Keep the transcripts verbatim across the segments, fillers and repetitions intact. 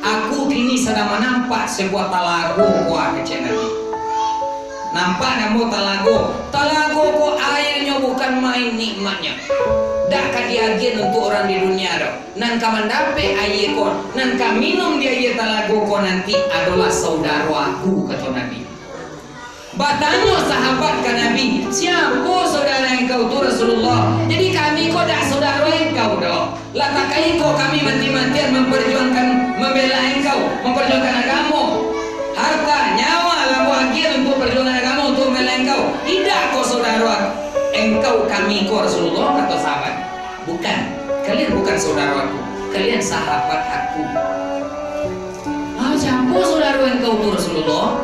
Aku kini sadang manampak sabuah talago ko, kecek Nabi. Nampak namo talago? Talago ko aianyo bukan main nikmatnyo. Dak ka diagian untuak urang di dunia doh. Nan ka mandapek aia ko, nan ka minum di aia talago ko nanti adolah saudaro aku, kato Nabi. Batanyo sahabat ka Nabi, "Siapo saudara engkau tu, Rasulullah? Jadi kami ko dak saudaro engkau doh. Lah takaiko kami mati-matian mamparjuangkan, mambela engkau, mamparjuangkan agamo. Harta, nyawa lah ambo agian untuak parjuangan agamo, untuak mambela engkau. Indak ko saudaro engkau kami ko, Rasulullah," kato sahabat. "Bukan, kalian bukan saudaro aku, kalian sahabat aku." "Ah, siapo saudaro engkau tu, Rasulullah?"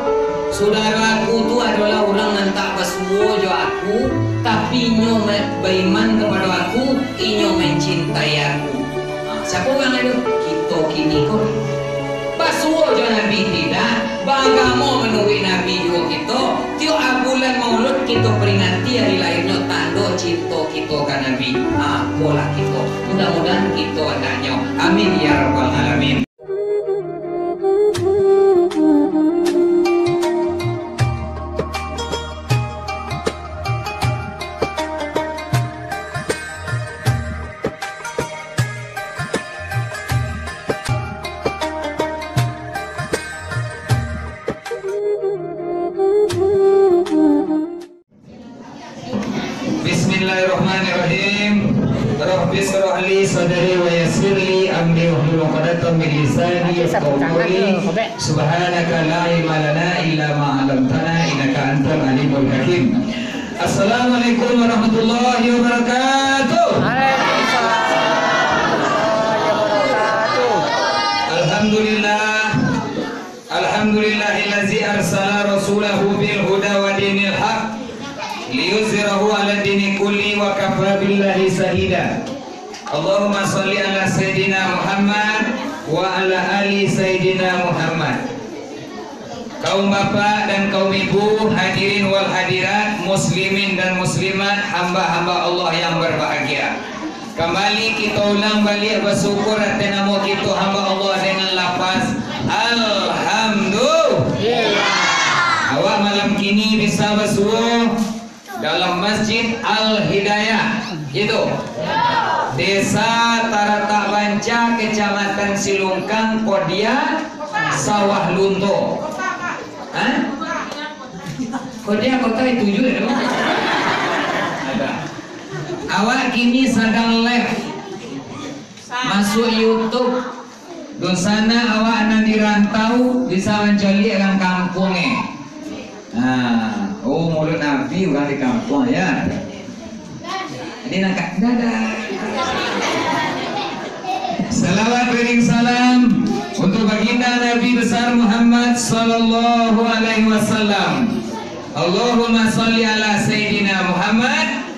"Saudaro aku tu adolah urang nan tak basuo jo aku, tapi inyo ma-, baiman kapado aku, inyo mancintai aku." "Ah, siapo urang itu?" "Kito kini ko." Basuo jo Nabi tidak, baagamo manuruik Nabi juo kito, tiok bulan Maulud kito peringati ari lahirnyo, tando cinto kito ka Nabi. Ah, apolah kito. Mudah-mudahan kito andaknyo. Amin ya rabbal alamin. Bismillahirrahmanirrahim. Rabbi shrah li sadri wa yassir li amri wahlul 'uqdatam min lisani yafqahu qawli. Subhanaka la ilma lana illa ma 'allamtana innaka antal alimul hakim. Assalamualaikum warahmatullahi wabarakatuh. Waalaikumsalam warahmatullahi wabarakatuh. Alhamdulillah. Alhamdulillahillazi arsala rasulahu bil huda wa dinil haq liyuzhirahu 'ala dini kulli wa kafa billahi syahida. Allahumma shalli 'ala Sayyidina Muhammad wa 'ala ali Sayyidina Muhammad. Kaum bapak dan kaum ibu, hadirin wal hadirat, muslimin dan muslimat, hamba-hamba Allah yang berbahagia. Kambali kito ulang baliak basyukur ateh namo kito hamba Allah dengan lafaz Alhamdulillah. Awak malam kini bisa basuo dalam Masjid Al-Hidayah, gitu. Desa Taratak Banca, Kecamatan Silungkang, Kodia, Sawah Lunto. Hah? Kodia kota itu juga, no? Ada. Awak kini sadang live. Masuak YouTube. Dunsanak awak nan di rantau bisa mancaliak urang kampuang, eh. Nah, oh, mulut Nabi urang di kampuang, ya. Ini nangkak dada. Salawat beriring salam untuk baginda Nabi besar Muhammad sallallahu alaihi wasallam. Allahumma shalli ala Sayyidina Muhammad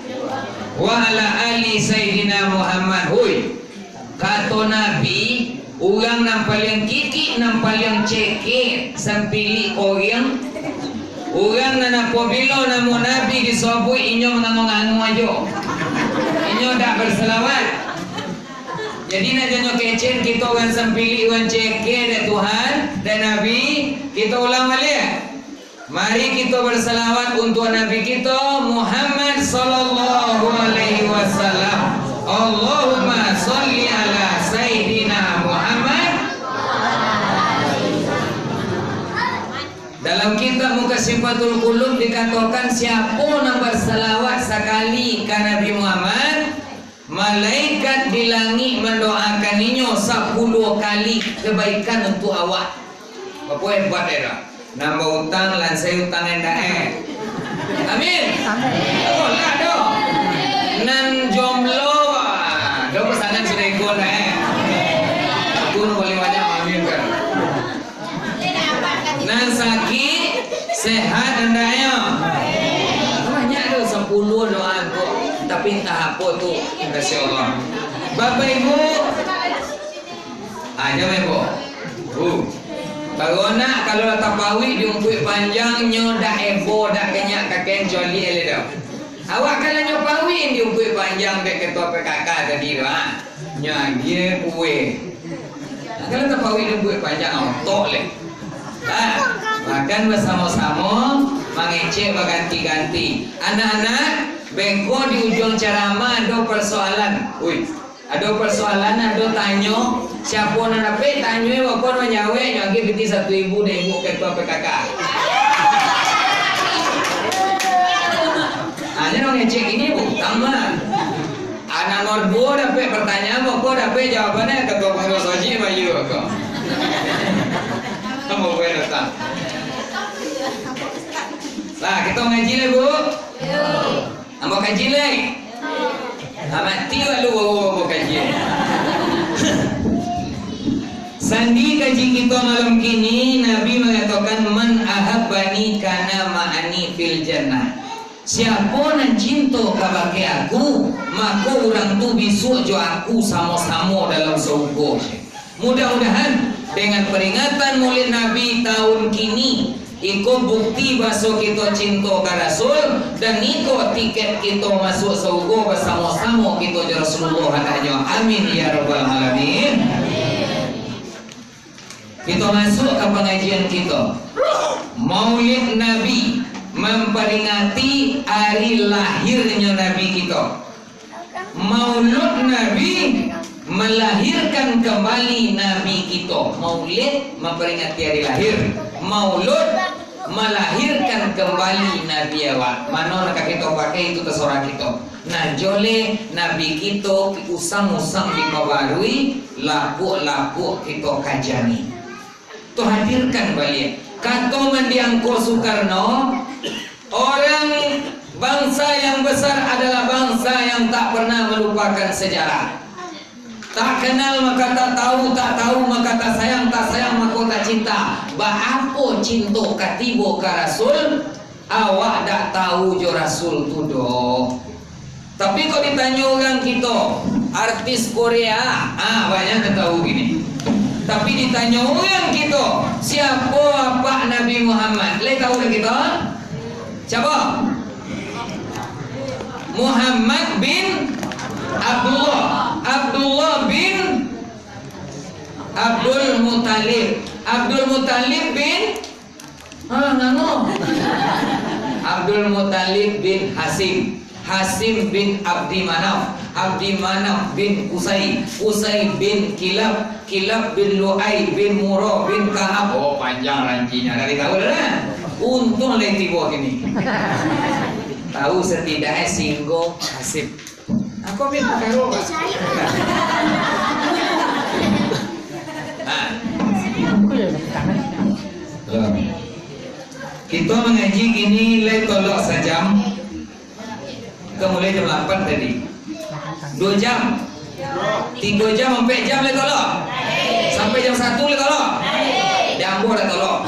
wa ala ali Sayyidina Muhammad. Hui. Kato Nabi, urang nan paliang kikik, nan paliang cekek, sampilik koriang, urang nan apobilo namo Nabi disobuik, inyo mangangu-ngangu ajo. Inyo dak bersalawat. Jadi, nak janyo kecek kito urang sampilik, urang cekek, dek Tuhan, dek Nabi, kito ulang baliak. Mari kito bersalawat untuak Nabi kito Muhammad sallallahu alaihi wasallam. Allahumma shalli ala Sayyidina Muhammad. Dalam kitab Mukasyifatul Qulub dikatokan, siapo nan bersalawat sakali ka Nabi Muhammad, malaikat di langik mandoakan inyo sapuluah kali kebaikan untuk awak. Bapo hebat, eh, dah? Nan bautang, lansai utang endak, eh. Amin. Amin. Oh, lah, doh. Nan jomblo, ah, doh pasangan sudah ikut, eh. Aku boleh banyak mamin kan. Nan sakik, sehat andaknyo. Banyak tu, sapuluah doa tu. Tapi entah apo tu, kasih Allah. Bapak Ibu, aja mebo. Uh. Baru nak, kalau lah tapauik di umpuik panjang, nyo dak ebo, dak kenyak kaken coli elok dah. Awak kan lah nyo pauik di umpuik panjang dek ketua P K K tadi tu, ha. Nyo agiah kueh. Kalau tapauik lumbuik panjang otok leh. Nah, makan basamo-samo, mangecek baganti-ganti. Anak-anak, beko di ujuang caramah ado parsoalan. Ui, ado parsoalan, ado tanyo. Siapo nan dapek tanyo, beko nan manjawek, nyo agiah pitih satu ribu dari ibu ketua P K K. Hanya nan mangecek ini, bu, tambah. Anak nomor duo dapek partanyaan, mako dapek jawabannyo, kato pangurus Oji, bayu ko. Ambo buek datang. Nah, kito ngaji lai, Bu? Ambo kaji lai. Nah, mati walu ambo kaji. Sandi kaji kito malam kini, Nabi mangatokan, "Man ahabbani kana ma'ani fil jannah." Siapo nan cinto kabake Aku, mako urang tu bisuak jo Aku samo-samo dalam sarugo. Mudah-mudahan, dengan peringatan Maulid Nabi tahun kini, iko bukti baso kito cinto ka Rasul, dan iko tiket kito masuak sarugo basamo-samo kito jo Rasulullah anaknyo. Amin, ya rabbal alamin. Kito masuak ka pangajian kito. Maulid Nabi mamperingati ari lahirnyo Nabi kito. Maulud Nabi malahirkan kambali Nabi kito. Maulid mamperingati ari lahir. Maulud malahirkan kambali Nabi awak. Mano nan ka kito pakai, itu tasorah kito. Nah, joleh Nabi kito usang-usang dipabarui, lapuak-lapuak kito kajani. Tu hadirkan baliak. Kato Mandiangko Soekarno, orang bangsa yang besar adalah bangsa yang tak pernah melupakan sejarah. Tak kenal maka tak tahu, tak tahu maka tak sayang, tak sayang maka tak cinta. Baapo cinto ka tibo ka Rasul, awak dak tahu jo Rasul tu doh. Tapi kok ditanyo urang kito, artis Korea, ah, banyak nan tahu kini. Tapi ditanyo urang kito, siapo apak Nabi Muhammad? Lai tahu dak kito? Siapo? Muhammad bin Abdullah. Abdullah bin Abdul Muttalib. Abdul Muttalib bin, ah, ngano? Abdul Muttalib bin Hasim. Hasim bin Abdi Manaf. Abdi Manaf bin Kusai. Kusai bin Kilab. Kilab bin Lu'ai bin Murrah bin Ka'ab. Oh, panjang rancinyo. Dari tahu dah, kan? Untung lai tibo kini. Tahu setidaknyo singgo Hasim. Aku ambil pakaro, Pak. Nah. Kito mangaji kini lai tolok sajam. Kito mulai jam lapan tadi. Duo jam. Tigo jam, ampek jam lai tolok. Sampai jam satu lai tolok. Jam duo dah tolok.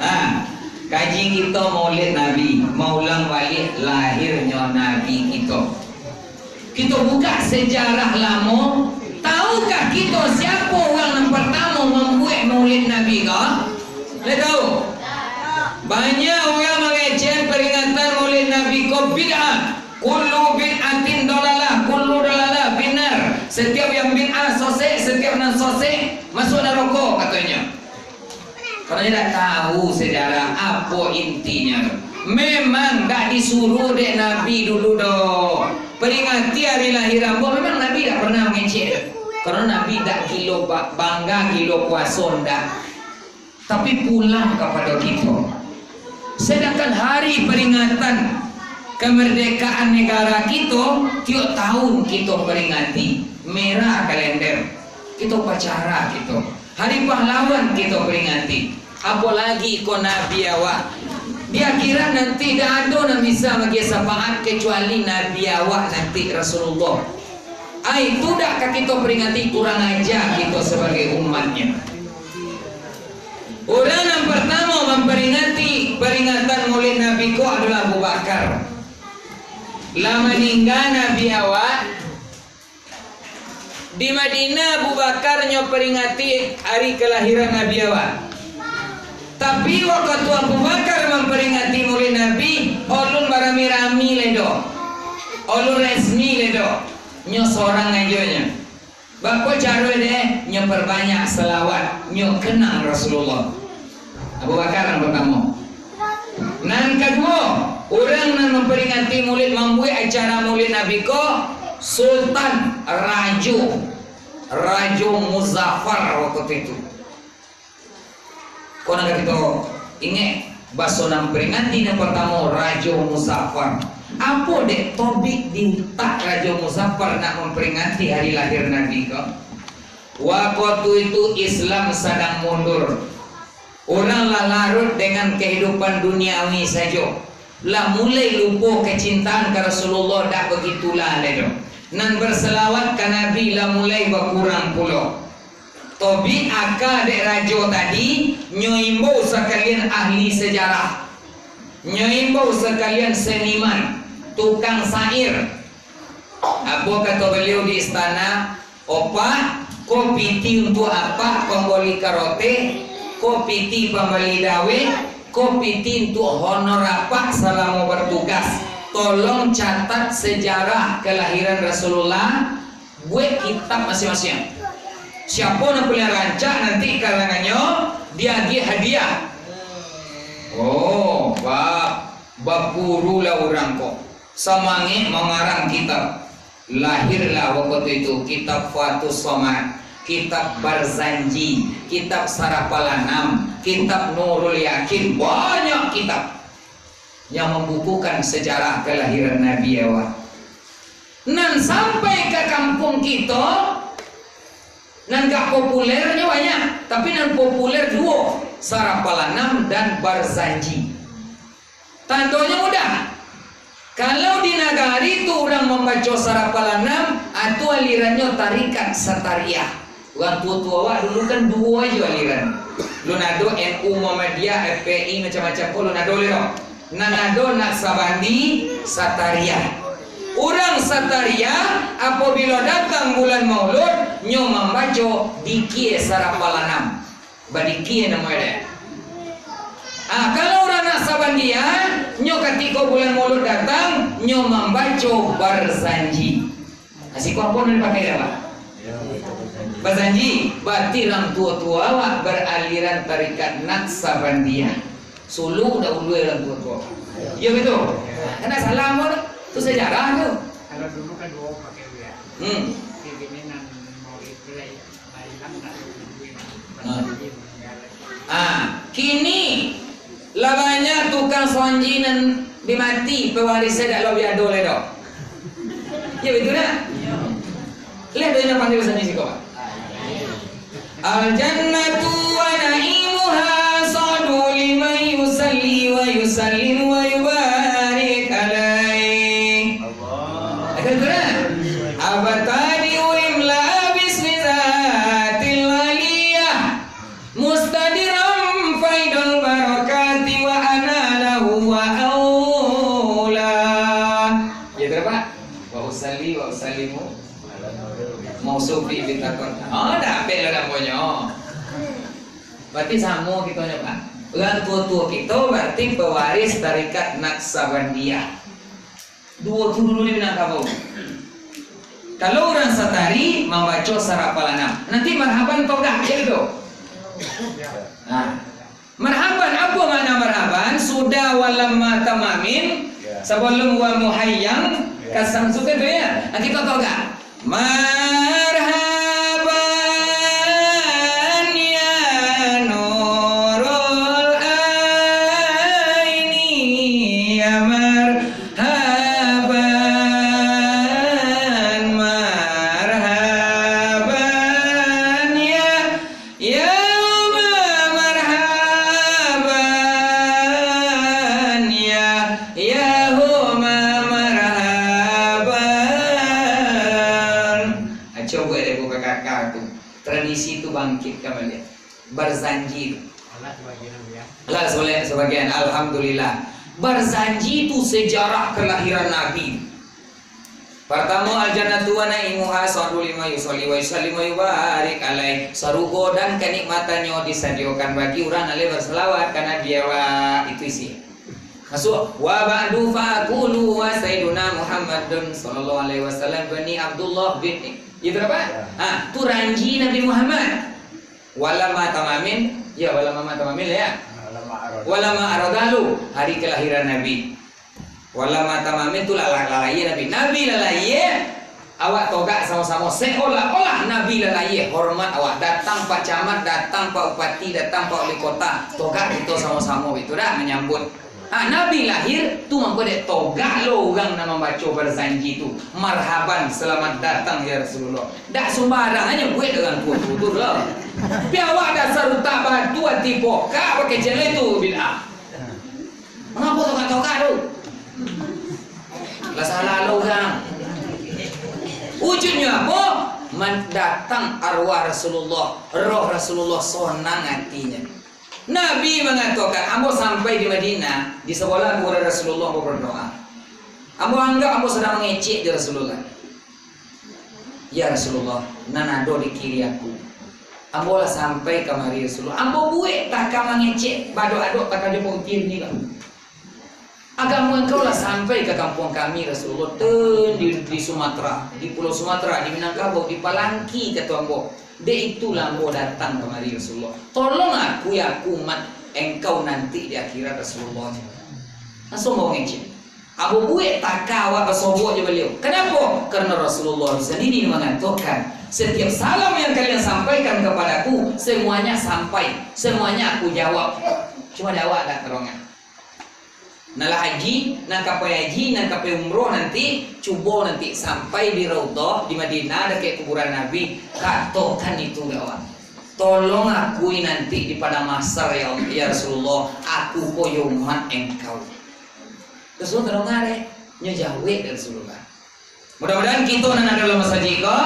Nah. Kaji kito Maulid Nabi, maulang baliak lahirnyo Nabi kito. Kito bukak sejarah lamo, tahukah kito siapo urang nan partamo mambuek Maulid Nabi ko? Lai tahu? Banyak urang mangecek peringatan Maulid Nabi ko bid'ah. Kullu bid'atin dolalah, kullu dolalah finnar. Setiap yang bid'ah sosek, setiap nan sosek masuak naroko, katonyo. Karano indak tahu sejarah, apo intinyo. Memang dak disuruh dek Nabi dulu doh. Peringati ari lahir ambo, memang Nabi dak pernah mangecek. Karano Nabi dak gilo ba-, bangga, gilo kuaso, ndak. Tapi pulang kapado kito. Sedangkan hari peringatan kemerdekaan negara kito, tiok tahun kito peringati. Merah kalender. Kito upacara kito. Hari Pahlawan kito peringati, apolagi ko Nabi awak. Di akhirat nanti, dak ado nan bisa maagiah syafaat kecuali Nabi awak nanti, Rasulullah. Ai, tu dak ka kito peringati, kurang aja kito sebagai umatnya. Urang nan partamo mamperingati peringatan Maulid Nabi ko adolah Abu Bakar. Lah maningga Nabi awak, di Madinah, Abu Bakar nyo peringati ari kalahiran Nabi awak. Tapi, wakatu Abu Bakar mamperingati Maulid Nabi, alun barami-rami lai doh. Alun resmi lai doh. Nyo sorang ajo nyo. Bako caro deh, nyo perbanyak salawat, nyo kenang Rasulullah. Abu Bakar nan pertamo. Nan kaduo, urang nan memperingati Maulid, mambuek acara Maulid Nabi ko, Sultan, Rajo, Rajo Muzaffar waktu itu. Ko nan ka kito ingek, baso nan peringati nan partamo, Rajo Muzaffar. Apo dek tobik di utak Rajo Muzaffar nak mamperingati hari lahir Nabi ko? Wakatu itu Islam sadang mundur. Urang lah larut dengan kehidupan duniawi sajo. Lah mulai lupo kacintaan ka Rasulullah, dak bagitulah lai doh. Nan bersalawat ka Nabi lah mulai bakurang pulo. Tobik aka dek rajo tadi, nyo imbau sakalian ahli sejarah, nyo imbau sakalian seniman, tukang sair. Apo kato baliau di istana? Opak, ko piti untuak apak pambali karoteh, ko piti pambali dawek, ko piti untuak honor apak salamo bertugas. Tolong catat sejarah kelahiran Rasulullah, buek kitab masiang-masiang. Siapo nan paliang rancak, nanti kalangannyo diagiah hadiah. Oh, ba-, bapurulah urang ko. Samangek mangarang kitab. Lahirlah wakatu itu kitab Fathus Somad, kitab Barzanji, kitab Sarapalanam, kitab Nurul Yakin, banyak kitab yang membukukan sejarah kelahiran Nabi awak. Nan sampai ka kampuang kito, nan gak populernyo banyak, tapi nan populer duo, Sarapalanam dan Barzanji. Tandonyo mudah. Kalau di nagari tu urang mambaco Sarapalanam, ah, tu alirannyo tarikat Satariah. Urang tuo-tuo awak dulu kan duo ajo aliran. Lun ado N U Muhammadiyah, F P I, macam-macam ko lun ado lai doh. Nan ado Naksabandi, Satariah. Urang Satariah, apabilo datang bulan Maulud, nyo mambaco dikie Sarapalanam. Badikie namo dek. Ah, kalau urang Naksabandiah, nyo katiko bulan Maulud datang, nyo mambaco Barzanji. Ah, siko apo nan dipakai dek, Pak? Barzanji, berarti urang tuo-tuo awak beraliran tarikat Naksabandiah. Sulu dak ulu urang tuo-tuo. Iyo, betul. Kan dak salah pun. Tu sejarah tu. Kalau dulu kan duo pakai, ya. Hmm. Tapi kini nan mau itu lai. Ah, kini lah banyak tukang sonji nan bi mati, pewarisnyo dak lo bi ado lai doh. Iyo, betul dak? Leh banyak panggil sonji siko, Pak. Al-jannatu wa na'imuha sa'du liman yusalli wa yusallim wa yubarik alaih. Betul dak? Abtadi'u imla bismi zatil aliyah. Mustadiran faidul barakati wa ana lahu wa aula. Ya, tu, Pak. Wa usalli wa usallimu. Mausufi bitaqat. Ah, dapek lah namonyo. Berarti samo kitonyo, Pak. Urang tuo-tuo kito berarti pewaris tarikat Naksabandiah. Duo tu dulu di Minangkabau. Kalau urang Satari mambaco Sarapalanam, nanti marhaban togak, ya gitu. Nah, marhaban, apo makna marhaban? Sudah walamma tamamin, sabalum wa muhayyang, kasam suka tu ya. Nah, kito togak. Marhaban ya nurul aini, ya marhaban, marhaban ya, ya huma marhaban ya, ya huma marhaban. Aco buek dek buka kakak tu. Tradisi tu bangkit kambali. Barzanji tu. Alah, sebagian, ya. Alah, sebagian, sebagian. Alhamdulillah. Barzanji tu sejarah kelahiran Nabi. Partamo, al-jannatu wa na'imuha sa'du liman yusalli wa yusallim wa yubarik alaih. Sarugo dan kenikmatannyo disadiokan bagi urang nan lai bersalawat ka Nabi awak. Itu isi. Masuk. Wa ba'du fa aqulu wa sayyiduna Muhammadun sallallahu alaihi wasallam bani Abdullah bin, itu apa? Ha, tu ranji Nabi Muhammad. Walama tamamin, ya, walama tamamin lah ya. Walama aradalu, hari kelahiran Nabi. Walama tamamin tu lah, lah, lah lahia Nabi. Nabi lah lahia, awak togak samo-samo, seolah-olah Nabi lah lahia. Hormat awak, datang Pak Camat, datang Pak Bupati, datang Pak Wali Kota, togak kito samo-samo, itu dah manyambut. Ha, Nabi lahir, tu mangko dek togak lo urang nan mambaco barzanji tu. Marhaban, selamat datang ya Rasulullah. Dak sumbarang ajo buek urang tu, tu, tu lah. Pi awak dasar utak batu, ati pokak, pakai celai tu bid'ah. Mangapo togak-togak tu? Lah salah lo urang. Wujudnyo apo? Man-, datang arwah Rasulullah, roh Rasulullah sonang atinyo. Nabi mangatokan, ambo sampai di Madinah, di sabalah kuburan Rasulullah, ambo berdoa. Ambo anggap ambo sadang mangecek jo Rasulullah. "Ya Rasulullah, nan ado di kiri aku. Ambo lah sampai kamari Rasulullah. Ambo buek taka mangecek, badok-adok taka jo pautih ni lah. Agamo engkau lah sampai ka kampuang kami Rasulullah, ten di, di Sumatera, di Pulau Sumatera, di Minangkabau, di Palangki," kato ambo. "Dek itulah ambo datang kamari Rasulullah. Tolong akui aku umat engkau nanti di akhirat Rasulullah." Langsung ambo mangecek. Ambo buek taka awak basobok jo baliau. Kanapo? Karano Rasulullah sandiri mangatokan, "Setiap salam yang kalian sampaikan kepadaku, semuanya sampai, semuanya aku jawab." Cuma di awak dak tadanga. Nan lah haji, nan ka pai haji, nan ka pai umroh nanti, cubo nanti sampai di Raudhah, di Madinah, dakek kuburan Nabi, katokan itu dek awak. "Tolong akui nanti di Padang Mahsyar, ya, ya Rasulullah, aku ko yo umat engkau." Rasulullah tadanga deh, nyo jawek dek Rasulullah. Mudah-mudahan kito nan ado dalam masajik ko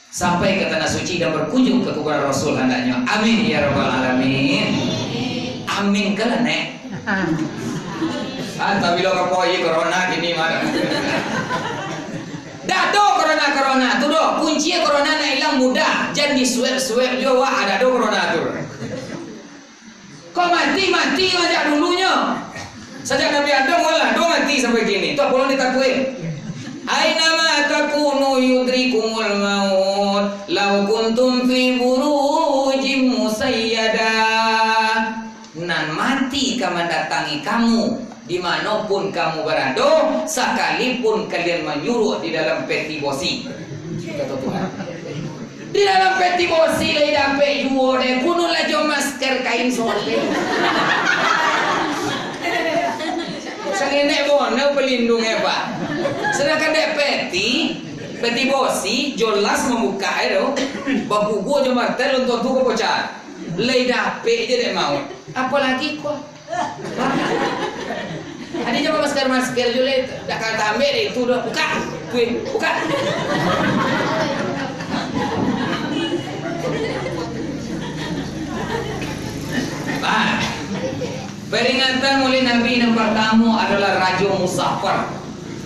sampai ka Tanah Suci dan berkunjung ka kuburan Rasul handaknyo. Amin ya rabbal alamin. Amin kalah, Nek. Ah, tapi lo kapo, iya, corona kini mah. Dak ado corona-corona tu doh. Kunci corona nak ilang mudah. Jan di-swab-swab juo, wah, dak ado corona tu. Kok mati, mati sajak dulunyo. Sajak Nabi Adam, walah, ado mati sampai kini. Tu apo lo ditakuik? "Ainama takunu yudrikumul maut, lau kuntum fi burujim musayyadah." Nan mati ka mandatangi kamu, di mano pun kamu barado, sakalipun kalian manyuruak di dalam peti bosi, kato Tuhan. Di dalam peti bosi lai dapek juo deh, kunun lah jo masker kain soleh. Sangenek bonau pelindung, eh, Pak. Sedangkan dek peti, peti bosi, jo las mambukak, eh, tu. Bapuguak jo martel, untuang tu ka pocah. Lai dapek je dek maut. Apolagi ko. Ado jama masker-masker juo lai, dak ka tambek dek itu doh. Bukak. Kuih, bukak. Nah, peringatan Maulid Nabi nan partamo adolah Rajo Musafar.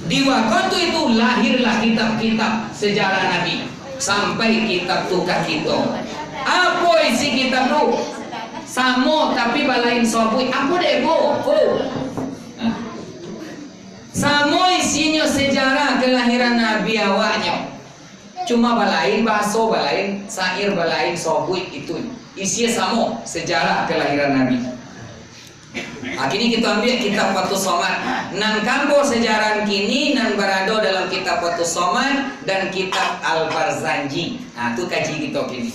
Di wakatu itu lahirlah kitab-kitab sejarah Nabi. Sampai kitab tu ka kito. Apo isi kitab tu? Samo, tapi balain sobuik. Apo dek, Bo? Oh. Nah. Samo isinyo sejarah kelahiran Nabi awaknyo. Cuma balain bahaso, balain syair, balain sobuik itu. Isinyo samo, sejarah kelahiran Nabi. Ha, kini kito ambiak kitab Fathus Somad. Nan kambo sejarah kini nan barado dalam kitab Fathus Somad dan kitab Al-Barzanji. Ha, tu kaji kito kini.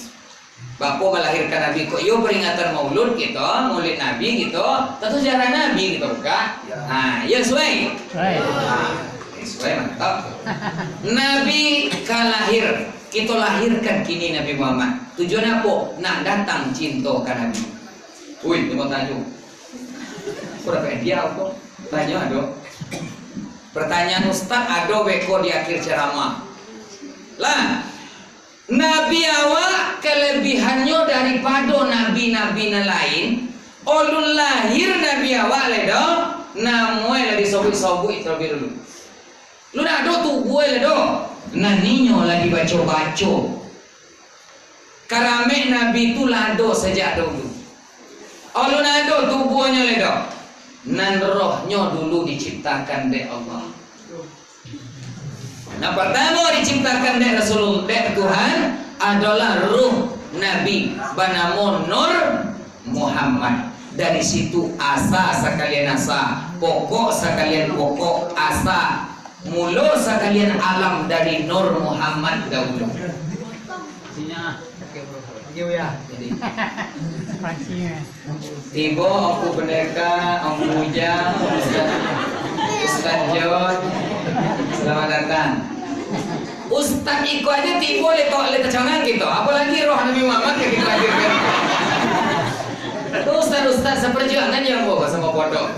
Baa malahirkan Nabi, kok iyo peringatan Maulud kito, Maulid Nabi kito, tantu sejarah Nabi kito buka. Ha, iyo suai. Suai. Ha, suai, mantap. Nabi ka lahir, kito lahirkan kini Nabi Muhammad. Tujuan apo? Nak datang cinto ka Nabi. Ui, dia mau tanyo. Kau dapat hadiah apa? Tanyo ado. Pertanyaan ustaz ado beko di akhir ceramah. Lah, Nabi awak kelebihannyo daripado nabi-nabi nan lain, alun lahir Nabi awak lai doh, namuai lah disobuik-sobuik terlebih dulu. Alun ado tubuah lai doh, nan inyo lah dibaco-baco. Karamek Nabi tu lah ado sajak daulu. Alun ado tubuahnyo lai doh. Nan rohnyo dulu diciptakan dek Allah. Nan partamo diciptakan dek Rasulullah, dek Tuhan, adolah ruh Nabi banamo Nur Muhammad. Dari situ asa sakalian asa, pokok sakalian pokok, asa mulo sakalian alam dari Nur Muhammad dahulu. Jadi, tibo Angku Pendeta, Angku Ujang, Ustaz, Ustaz John, selamat datang. Ustaz iko aja tibo le tok le tacangang kito, apolai roh Nabi Muhammad ka kito hadirkan. Tu ustaz-ustaz saparjuangan yang bawa sama pondok.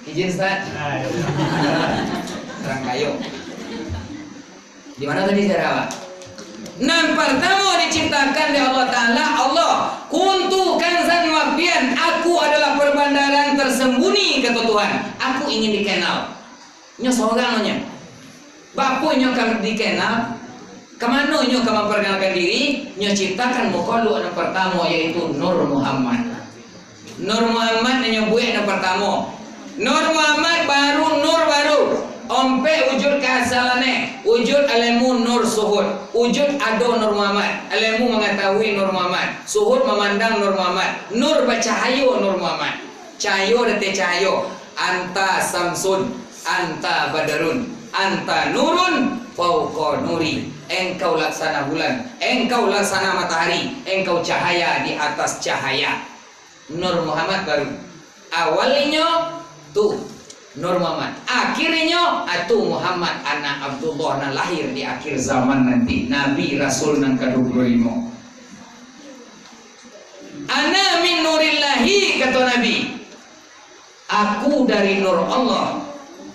Izin, Ustaz. Terang kayo. Di mana tadi saya rawat? Nan partamo diciptakan dek Allah Ta'ala, Allah, "Kuntu kanzan makhfiyan, aku adalah perbandaran tersembunyi," kata Tuhan. "Aku ingin dikenal." Nyo sorang nyo. Baa nyo ka dikenal? Ka mano nyo ka mamparkenalkan diri? Nyo ciptakan makhluk nan partamo, yaitu Nur Muhammad. Nur Muhammad nan nyo buek nan partamo. Nur Muhammad baru, nur baru. Ompek wujud kaasalannya. Wujud alemu Nur Suhud. Wujud ado Nur Muhammad. Alemu mangatahui Nur Muhammad. Suhud mamandang Nur Muhammad. Nur bacahayo Nur Muhammad. Cahayo dateh cahayo. Anta samsun, anta badarun, anta nurun fauqa nuri. Engkau laksana bulan, engkau laksana matahari, engkau cahaya di atas cahaya. Nur Muhammad baru. Awalnyo tu Nur Muhammad. Akhirnyo atu Muhammad anak Abdullah nan lahir di akhir zaman nanti. Nabi Rasul nan ka dua puluh limo. "Ana min nurillahi," kato Nabi. "Aku dari nur Allah,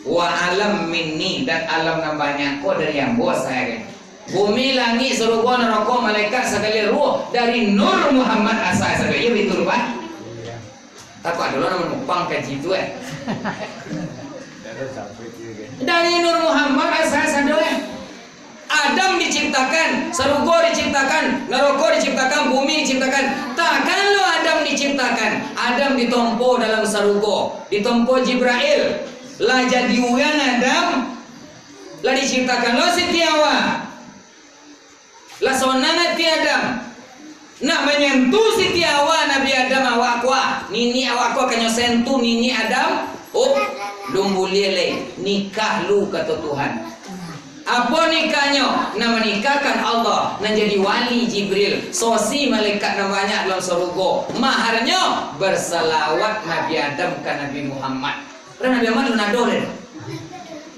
wa alam minni, dan alam nan banyak ko dari ambo sajo." Bumi, langik, sarugo, narako, malaikat, sagalo ruh dari Nur Muhammad asa sajo. Iyo, batua, Pak? Takah ado lo nan manumpang kaji tu, eh. Dari Nur Muhammad asa sajo, eh. Adam diciptakan, sarugo diciptakan, narako diciptakan, bumi diciptakan. Takkan lo Adam diciptakan, Adam ditompo dalam sarugo, ditompo Jibrail. Lah jadi urang Adam, lah diciptakan lo Siti Hawa. Lah sonang ati Adam. Nak manyantuh Siti Hawa, Nabi Adam awak ko, ah. Niniak awak ko ka nyo sentuh niniak Adam. Oh, lun buliah lai. Nikah lu, kato Tuhan. Apo nikahnyo? Nan manikahkan Allah, nan jadi wali Jibril, sosi malaikat nan banyak dalam sarugo. Maharnyo, bersalawat Nabi Adam ka Nabi Muhammad. Karano Nabi Muhammad lun ado lai.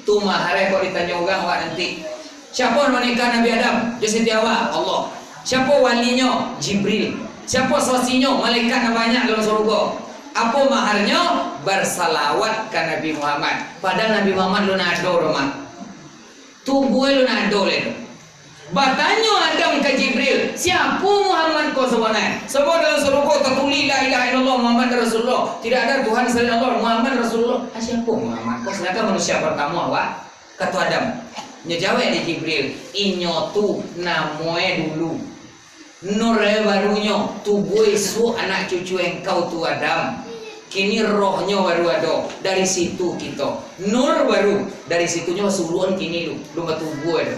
Tu maharnyo kok ditanyo urang awak nanti. Siapo nan manikah Nabi Adam jo Siti Hawa? Allah. Siapo walinyo? Jibril. Siapo sosinyo? Malaikat nan banyak dalam sarugo. Apo maharnyo? Barsalawat ka Nabi Muhammad. Padahal Nabi Muhammad lun ado doh, Mak. Tubuah lun ado lai doh. Batanyo Adam ka Jibril, "Siapo Muhammad ko sabananyo? Sabab dalam sarugo tatulih, 'La ilaha illallah Muhammad Rasulullah.' Tidak ada Tuhan selain Allah, Muhammad Rasulullah. Ah, siapo Muhammad ko? Sadangkan manusia partamo awak." Kato Adam. Nyo jawek dek Jibril, "Inyo tu namonyo dulu. Nur barunyo, tubuah isuak anak cucu engkau tu Adam. Kini rohnyo baru ado, dari situ kito. Nur baru, dari situnyo basuruan kini lu, lu batubuah ado."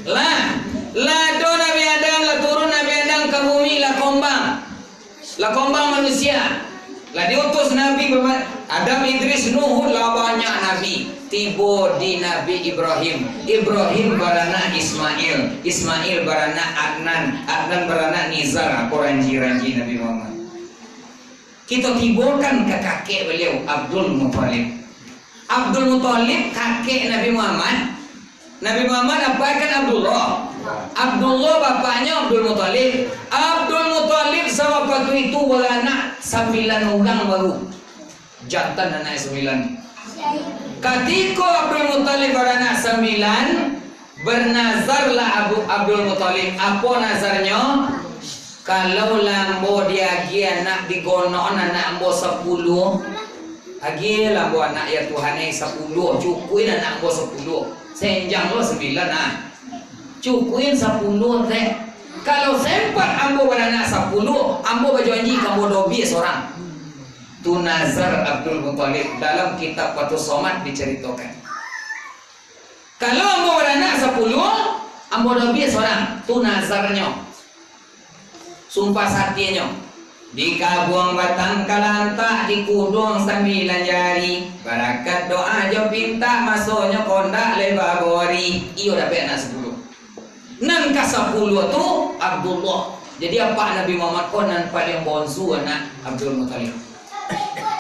Lah, lah ado Nabi Adam, lah turun Nabi Adam ka bumi, lah kombang. Lah kombang manusia. Lah diutus Nabi bama-, Adam, Idris, Nuh, lah banyak nabi. Tibo di Nabi Ibrahim. Ibrahim baranak Ismail. Ismail baranak Adnan. Adnan baranak Nizar. Apo ranji-ranji Nabi Muhammad. Kito tibokan ka kakek baliau, Abdul Muthalib. Abdul Muthalib kakek Nabi Muhammad. Nabi Muhammad apak kan Abdullah. Abdullah bapaknyo Abdul Muthalib. Abdul Muthalib sawaktu itu baranak sambilan urang baru. Jantan anak sambilan. Katiko Abdul Muthalib baranak sambilan, bernazarlah Abu, Abdul Muthalib. Apo nazarnyo? Kalau lah ambo diagiah anak, digonokan anak ambo sapuluah, agiahlah ambo anak, ya Tuhan, eh, sapuluah, cukuikan anak ambo sapuluah. Senjang lo sambilan, ah. Cukuikan sapuluah, teh. Kalau sempat ambo baranak sapuluah, ambo bajanji ka ambo dobie sorang. Tu nazar Abdul Muthalib dalam kitab Fathus Somad dicaritokan. Kalau ambo baranak sapuluah, ambo dobie sorang. Tu nazarnyo. Sumpah satianyo. Di kabuang batang kalantak, di kuduang sambilan jari. Barakat doa jo pintak, masonyo kondak lai babori. Iyo dapek anak sapuluah. Nan ka sapuluah tu Abdullah. Jadi apak Nabi Muhammad ko nan paliang bonsu anak Abdul Muthalib.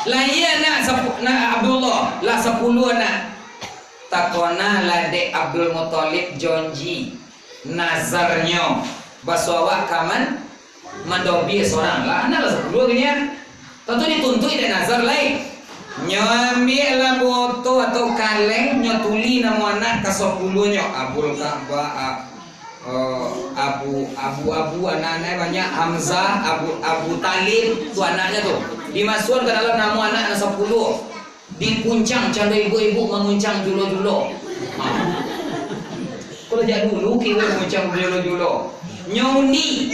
Lahia anak sapu-, anak Abdullah, lah sapuluah anak. Takona lah dek Abdul Muthalib janji, nazarnyo, basuo awak ka man-, mandobie sorang. Lah, anak lah sapuluah kini ah. Tantu dituntuik dek nazar lai. Nyo ambiak lah boto atau kaleng, nyo tuli namo anak ka sapuluahnyo, Abul Ka'bah, a-, eh, Abu, Abu, Abu, anak-anak banyak, Hamzah, Abu, Abu Talib, tu anaknyo tu. Dimasuakan ka dalam namo anak nan sapuluah. Dikuncang, cando ibuk-ibuk manguncang julo-julo. Ha. Kalau jak dulu, kiro manguncang julo-julo. Nyo undi.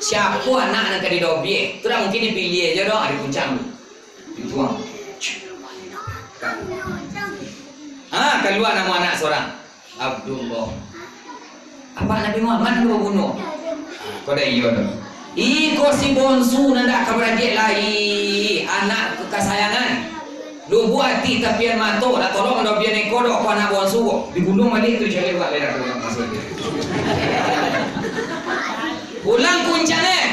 Siapo anak nan ka didobie? Tu dak mungkin dipiliah ajo doh, dikuncang tu. Dituang. Ha, kalua namo anak sorang. Abdullah. Apak Nabi Muhammad nan babunuah? Ko dak iyo doh. Iko si bonsu nan dak ka baradiak lai, anak kasayangan. Lubuak ati tapian mato, dak tolong doh bian iko doh, ko anak bonsu ko. Dibunuah baliak tu caliak bak lai dak tolong maksud dia. Ulang kuncang, eh.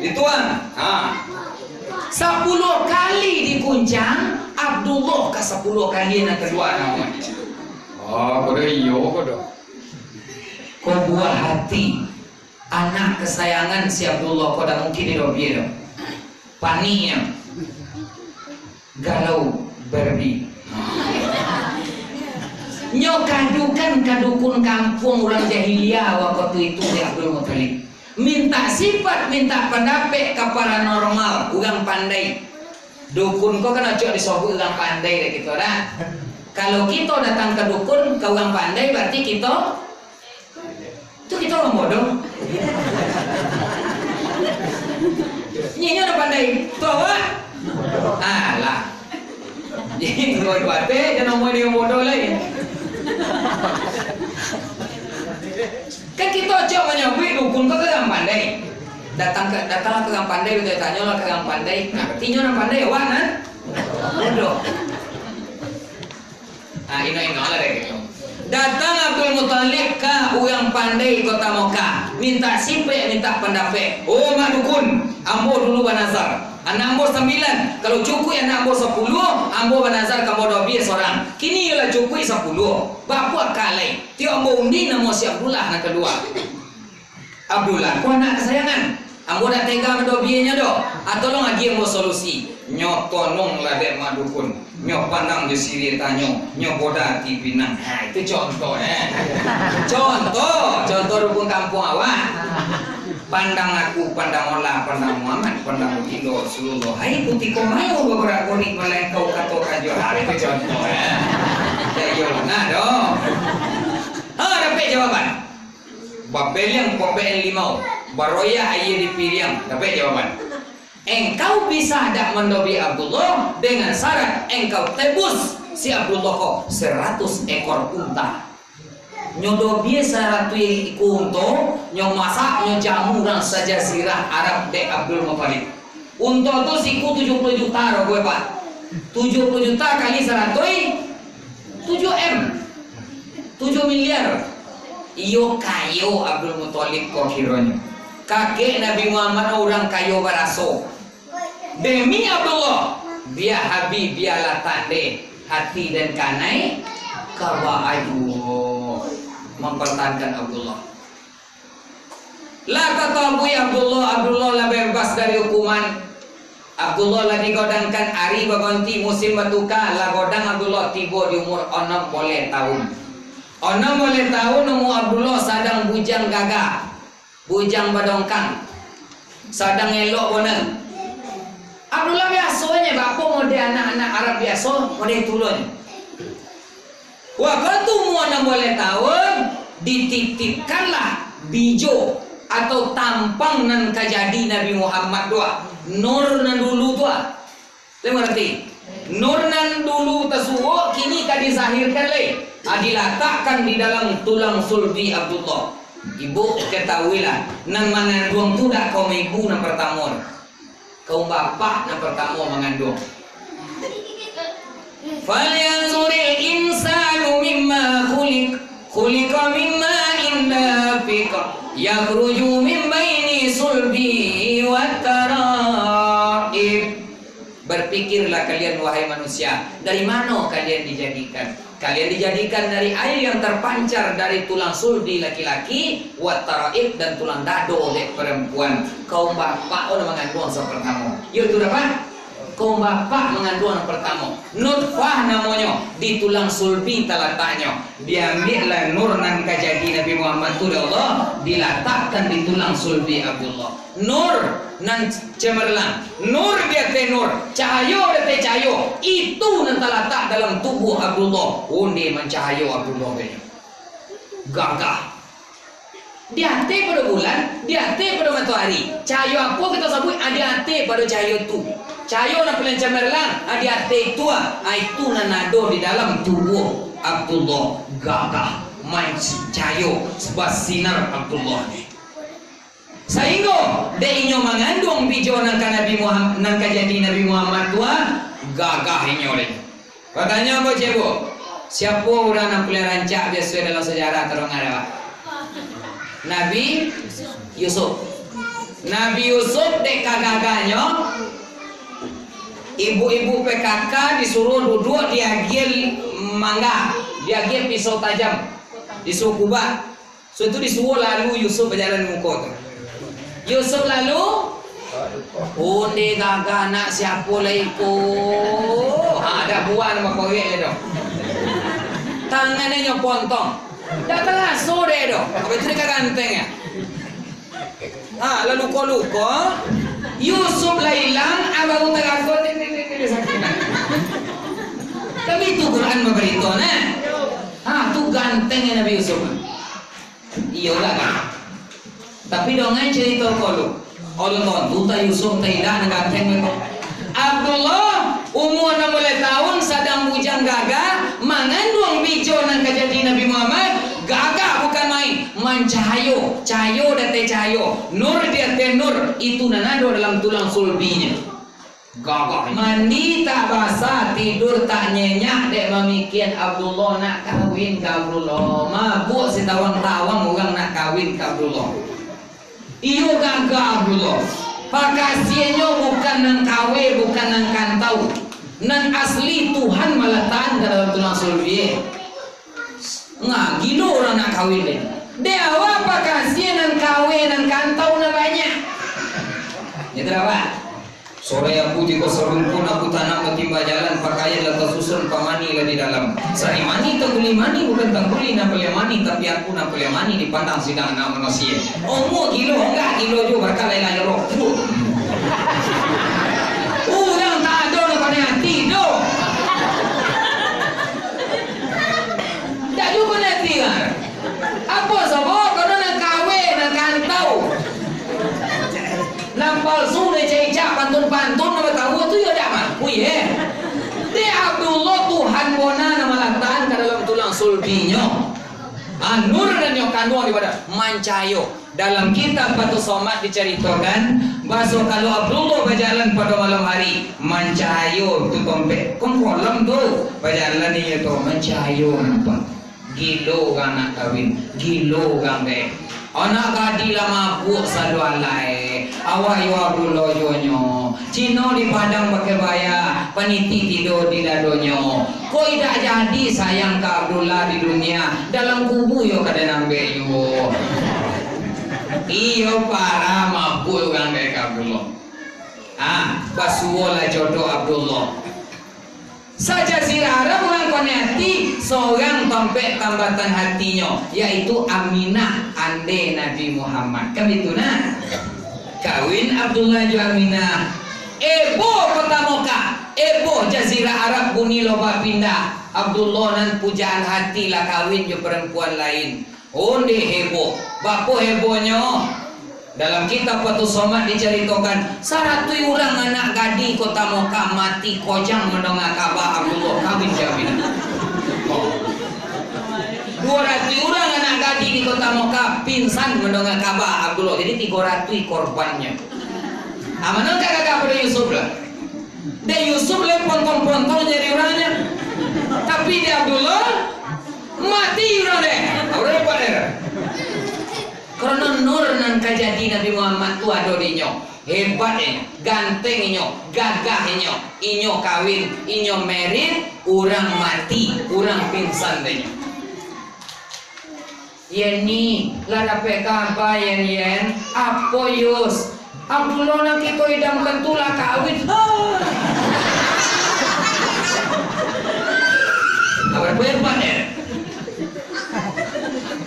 Dituang. Ha. Sapuluah kali dikuncang, Abdullah ka sapuluah kali nan kalua namo. Ah, ko dak iyo ko doh. Ko buah hati, anak kasayangan si Abdullah ko dak mungkin didobie doh. Paniknyo. Galau Barbie. Nyo kadukan ka dukun kampuang urang jahiliah wakatu itu dek Abdul Muthalib. Mintak sipat, mintak pandapek ka paranormal, urang pandai. Dukun ko kan acok disobuik urang pandai dek kito, dah. Kalau kito datang ka dukun, ka urang pandai, barati kito, tu kito urang bodoh. Nyo, nyo urang pandai, tu awak? Alah. Jadi, kalau kuatir, jangan ngomong dengan bodoh lai. Kan kito acok manyabuik dukun ko ka urang pandai. Datang ka, datanglah ka urang pandai, batanyo-tanyolah ka urang pandai. Nah, artinyo nan pandai awak nan bodoh. Nah, inok-inoklah dek kito. Datang Abdul Muthalib ka urang pandai kota Mekah, mintak sipek, mintak pandapek. Oh, Mak Dukun, ambo dulu banazar. Anak ambo sambilan, kalau cukuik anak ambo sapuluah, ambo banazar ka ambo dobie sorang. Kini iyolah cukuik sapuluah. Baapo aka lai? Tiok ambo undi namo si Abdullah nan kalua. Abdullah ko anak kasayangan. Ambo dak tega mandobienyo doh. Ah, tolong agiah ambo solusi. Nyo tononglah dek Mak Dukun. Nyo pandang jo siriah tanyo. Nyo boda ati pinang. Ha, itu contoh, eh. Contoh. Contoh dukun kampuang awak. Pandang aku, pandang Allah, pandang Muhammad, pandang Baginda Rasulullah. Hai, kutiko mayo bagorak-gorik malengkau kato kajo. Ha, itu contoh, eh. Dak iyo bana doh. Ha, dapek jawaban. Babeliang papean limau, baroyak aia di piriang. Dapek jawaban. Engkau bisa dak mandobie Abdullah dengan syarat engkau tebus si Abdullah ko saratus ekor unta. Nyo dobie saratuih ikua unta, nyo masak, nyo jamu urang sajazirah Arab dek Abdul Muthalib. Unta tu siku tujuah puluah juta rogoe, Pak. Tujuah puluah juta kali saratuih, tujuah M. Tujuah miliar. Iyo kayo Abdul Muthalib ko kironyo. Kakek Nabi Muhammad urang kayo baraso. Demi Abdullah, bia habih, bialah tandeh hati den kanai ka baayo mampartahankan Abdullah. Lah tatabuik Abdullah, Abdullah lah bebas dari hukuman. Abdullah lah digodangkan ari bagonti, musim batuka, lah godang Abdullah tibo di umur onom boleh tahun. Onom boleh tahun umur Abdullah sadang bujang gagah, bujang badongkang, sadang elok bona. Abdullah biasonyo, baapo model anak-anak Arab biaso, model itu lo nyo. Wakatu umua anam baleh taun, dititipkanlah Bijo atau tampang nan ka jadi Nabi Muhammad tu, ah. Nur nan dulu tu, ah. Lai mangarati? Nur nan dulu tasuo, kini ka dizahirkan lai. Ah, dilatakkan di dalam tulang sulbi Abdullah. Ibu katahuilah, nan manganduang tu dak ka ibu nan partamo. Kaum bapak nan partamo manganduang. Falyanzuril insanu mimma khuliq, khuliqa mimma indafiq, yakhruju min baini sulbi wat taraib. Berpikirlah kalian, wahai manusia, dari mano kalian dijadikan? Kalian dijadikan dari air yang terpancar dari tulang sulbi laki-laki, wat taraib, dan tulang dado dek perempuan. Kaum bapak, oh, nan manganduang sapartamo. Yo, tu dapat. Kaum bapak manganduang nan partamo. Nutfah namonyo, di tulang sulbi talataknyo. Diambiaklah nur nan ka jadi Nabi Muhammad tu dek Allah, dilatakkan di tulang sulbi Abdullah. Nur nan cemerlang, nur di ateh nur, cahayo di ateh cahayo, itu nan talatak dalam tubuah Abdullah. Onde mancahayo Abdullah tu. Gagah. Di ateh pado bulan, di ateh pado matoari. Cahayo apo kito sabuik? Ah, di ateh pado cahayo tu. Cahayo nan paliang cemerlang, ah, di ateh tu, ah. Ah, itu nan ado di dalam tubuah Abdullah. Gagah, mancahayo, basinar Abdullah ni. Sainggo dek inyo manganduang bijo nan ka Nabi Muham-, nan ka jadi Nabi Muhammad tu, ah, gagah inyo dek. Batanyo ko, Cik Bu, siapo urang nan paliang rancak biaso dalam sajarah tadanga, Pak? Nabi Yusuf. Nabi Yusuf dek kagagahnyo, ibu-ibu P K K disuruah duduak diagiah mangga, diagiah pisau tajam, disuruah kubak. Sudah tu disuruah lalu Yusuf bajalan muko tu. Yusuf lalu, onde gagah anak siapo lai ko. Ha, dak buah nan bakorek lai doh. Tangannyo nyo pontong. Dak taraso dek doh. Apa itu dek ganteng ya? Ha, lalu ko luko. Yusuf lah ilang, abang taraso ni, ni, ni, ni, sakik. Tapi itu Quran babarito, nah. Ha, tu ganteng Nabi Yusuf. Iyo lah, kan? Tapi dongan carito ko lu. Alun tontu ta Yusuf ta indak nan ganteng ko. Abdullah, umua anam baleh taun, sadang bujang gagah, manganduang bijo nan ka jadi Nabi Muhammad, gagah bukan main, mancahayo, cahayo di ateh cahayo, nur di ateh nur, itu nan ado dalam tulang sulbinyo. Gagah. Mandi tak basah, tidur tak nyenyak, dek mamikian Abdullah nak kawin ka Abdullah. Mabuak sitawang-tawang urang nak kawin ka Abdullah. Iyo gagah Abdullah. Pakasiannyo bukan nan kaweh, bukan nan kantau. Nan asli Tuhan malatakan ka dalam tulang sulbi. Nah, gilo urang nak kawin deh. Dek awak pakasian nan kaweh, nan kantau, nan banyak. Itu dah, Pak. Sore aku tibo sarumpun, aku tanam batimba jalan, pakaian lah tasusun, pamani lah di dalam. Sari mani tangguli mani, bukan tangguli nan paliang mani, tapi aku nan paliang mani dipandang sidang anak manusia. Omo gilo, enggak gilo juo, barakalai lah ya Allah. Urang tak ado nan pandai ati doh. Dak juo pandai ati lah. Apo sabab? Karano nan kaweh, nan kantau. Nan palsu, nan icak-icak, pantun-pantun, nan batawa tu yo dak mampu, ye. Dek Abdullah, Tuhan bona nan malatakan ka dalam tulang sulbinyo. Ah, nur nan nyo kanduang di badan, mancahayo. Dalam kitab Fathus Somad dicaritokan, baso kalau Abdullah bajalan pado malam hari, mancahayo tu tompek, kongkolam tu, bajalan inyo tu, mancahayo nampak. Gilo urang nak kawin, gilo urang dek. Anak gadih lah mabuak sado alai. Awak yo Abdullah juo nyo. Cino di Padang bakebaya, paniti tido di dadonyo. Kok indak jadi sayang ka Abdullah di dunia, dalam kubu yo ka den ambek juo. Iyo, parah mabuak urang dek ka Abdullah. Ah, basuo lah jodoh Abdullah. Sajazirah Arab urang konai ati, sorang tompek tambatan hatinyo, yaitu Aminah, ande Nabi Muhammad. Kan bitu nah? Kawin Abdullah jo Aminah. Ebo patamo ka, ebo jazirah Arab bunyi lo bapindah. Abdullah nan pujaan hati lah kawin jo parampuan lain. Onde heboh. Bapo hebohnyo? Dalam kitab Fathus Somad dicaritokan, saratuih urang anak gadih Kota Mekah mati kojang mandonga kaba Abdullah kawin jo Aminah. Oh. Duo ratuih urang anak gadih di Kota Mekah pingsan mandonga kaba Abdullah. Jadi, tigo ratuih korbannyo. Ah, mano ka gagah pado Yusuf lah? Dek Yusuf lai pontong-pontong jadi urangnya. Tapi dek Abdullah, mati urang deh. Urang hebat deh. Karano nur nan ka jadi Nabi Muhammad tu ado di inyo. Hebat inyo, ganteng inyo, gagah inyo. Inyo kawin, inyo married, urang mati, urang pingsan dek inyo. Yeni, lah dapek kaba, Yen, Yen? Apo, Yus? Abdullah nan kito idamkan tu lah kawin. Hah! Apo hebat, Yen?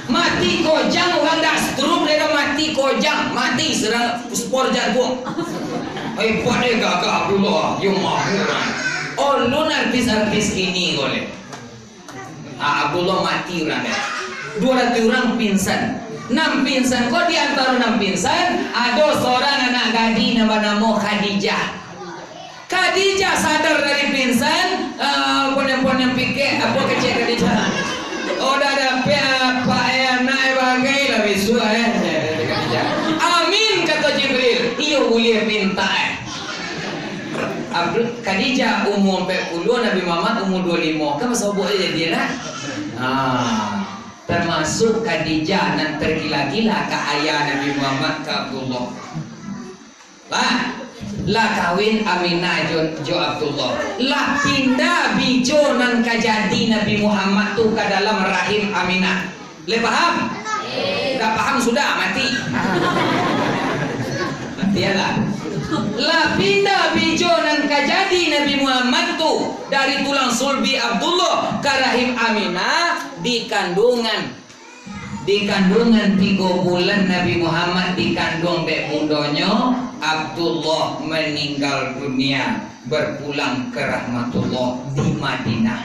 Mati kojang, urang dak stroke, dia dah mati kojang, mati serangan spor jantung. Hebat deh, gagah Abdullah, yo mahir. Ulun artis-artis kini ko leh. Ah, Abdullah mati urang deh. Duo ratuih urang pingsan. Nan pingsan ko, di antaro nan pingsan, ado surang anak gadih nan banamo Khadijah. Khadijah sadar dari pingsan, ah, poneng-poneng pikek, apo kecek Khadijah? Oh, dah dapek, ah, apak eh, anak eh, bagai lah bisuak, eh. Amin, kato Jibril. Iyo, buliah pintak, eh. Abdul, Khadijah umua ampek puluah, Nabi Muhammad umua duo limo. Kan basobok aja dia lah. Ha, termasuk Khadijah nan tergila-gila ka ayah Nabi Muhammad, ka Abdullah. Lah, lah kawin Aminah jo, jo Abdullah. Lah pindah bijo nan ka jadi Nabi Muhammad tu ka dalam rahim Aminah. Lai paham? Dah paham sudah, mati. Mati lah. Lah pindah bijo nan ka jadi Nabi Muhammad tu dari tulang sulbi Abdullah ka rahim Aminah, di kandungan, di kandungan tigo bulan Nabi Muhammad dikanduang dek bundonyo, Abdullah meninggal dunia, berpulang ke rahmatullah di Madinah.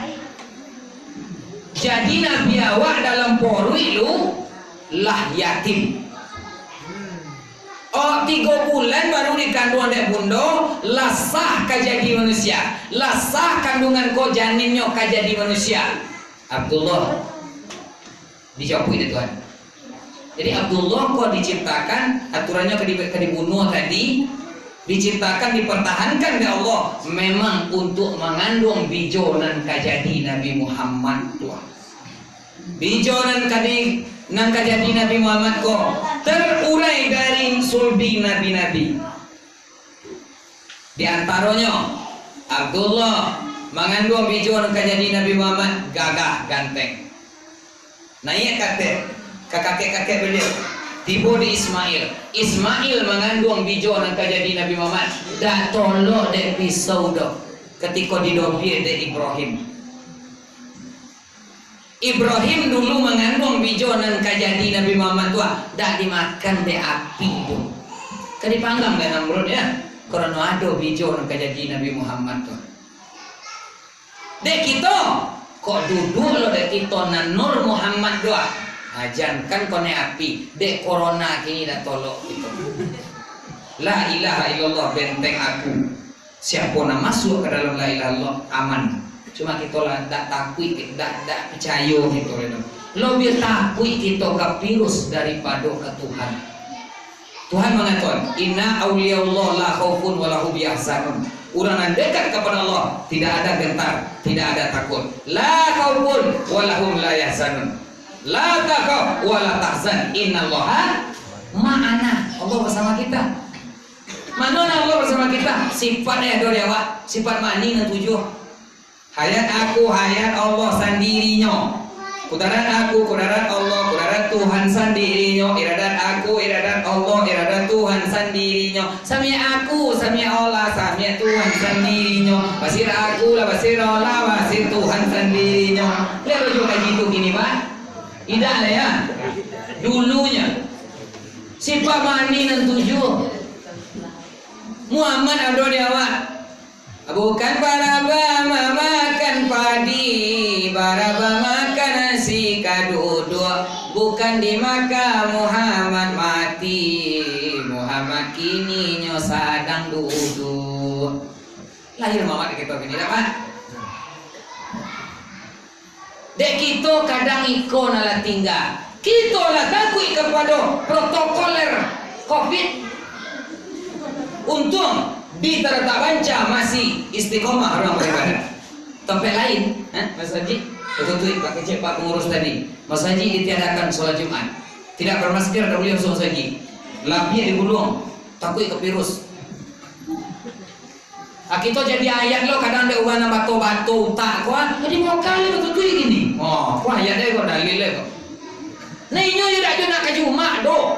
Jadi, Nabi awak dalam poruik lu lah yatim. Oh, tigo bulan baru dikanduang dek bundo, lah sah ka jadi manusia. Lah sah kandungan ko, janinnyo ka jadi manusia. Abdullah dicapuik dek Tuhan. Jadi, Abdullah ko diciptakan, aturannyo ka di-, ka dibunuah tadi, diciptakan, dipertahankan dek Allah, memang untuk manganduang bijo nan ka jadi Nabi Muhammad tu. Bijo nan ka di-, nan ka jadi Nabi Muhammad ko terurai dari sulbi nabi-nabi. Di antaronyo, Abdullah manganduang bijo nan ka jadi Nabi Muhammad, gagah, ganteng. Naiak ka ateh, ka kakek-kakek baliau. Tibo di Ismail. Ismail manganduang bijo nan ka jadi Nabi Muhammad. Dak tolok dek pisau doh, katiko didobie dek Ibrahim. Ibrahim dulu manganduang bijo nan ka jadi Nabi Muhammad tu, ah, dak dimakan dek api tu. Ka dipanggang dek Namrud, ya. Karano ado bijo nan ka jadi Nabi Muhammad tu. Dek kito, kok duduak lo dek kito nan Nur Muhammad tu, ah. Ah, jankan konai api, dek corona kini dak tolok kito. La ilaha illallah benteng aku. Siapo nan masuak ka dalam la ilaha illallah, aman. Cuma kito lah dak takuik, dak, dak picayo kito lai tu. Labiah takuik kito ka virus daripado ka Tuhan. Tuhan mangatokan, "Inna auliyallahi la khaufun wa la hum yahzanun." Urang nan dekat kapado Allah, tidak ada gentar, tidak ada takut. La khaufun wa la hum la yahzanun. La takhaf wa la tahzan, innallaha ma'ana. Allah bersama kita. Mano nan Allah bersama kita? Sifat eh ado di awak. Sifat ma'ani nan tujuah. Hayat aku, hayat Allah sandirinyo. Kudarat aku, kudarat Allah, kudarat Tuhan sandirinyo. Iradat aku, iradat Allah, iradat Tuhan sandirinyo. Samiak aku, samiak Allah, samiak Tuhan sandirinyo. Basir aku lah, basir Allah, basir Tuhan sandirinyo. Lihat baju kaji tu kini, Pak. Idak lah ya. Dulunya. Sifat ma'ani nan tujuah. Muhammad ado di awak. Bukan baraba mamakan padi, baraba makan nasi. Ka duduak, bukan di Makkah Muhammad mati, Muhammad kini nyo sadang duduak. Lahir Muhammad di kito kini, dak, Pak? Dek kito kadang iko nan lah tingga. Kito lah takuik kapado protokoler covid. Untuang di Tarata Banca masih istiqomah urang baribadah. Tampek lain, eh, masajik batutuik, Pak Kecek, Pak Pangurus tadi. Masajik ditiadakan solat Jumat. Tidak bermasker, tak boleh masuk masajik. Lapiak diguluang, takuik ka virus. Ah, kito jadi ayat lo, kadang dek urang nan bato-bato utak ko, ah, jadi mokal lo batutuik gini. Oh, ko ayat deh ko, dalil deh ko. Nah, inyo yo dak jo nak ka Jumat doh.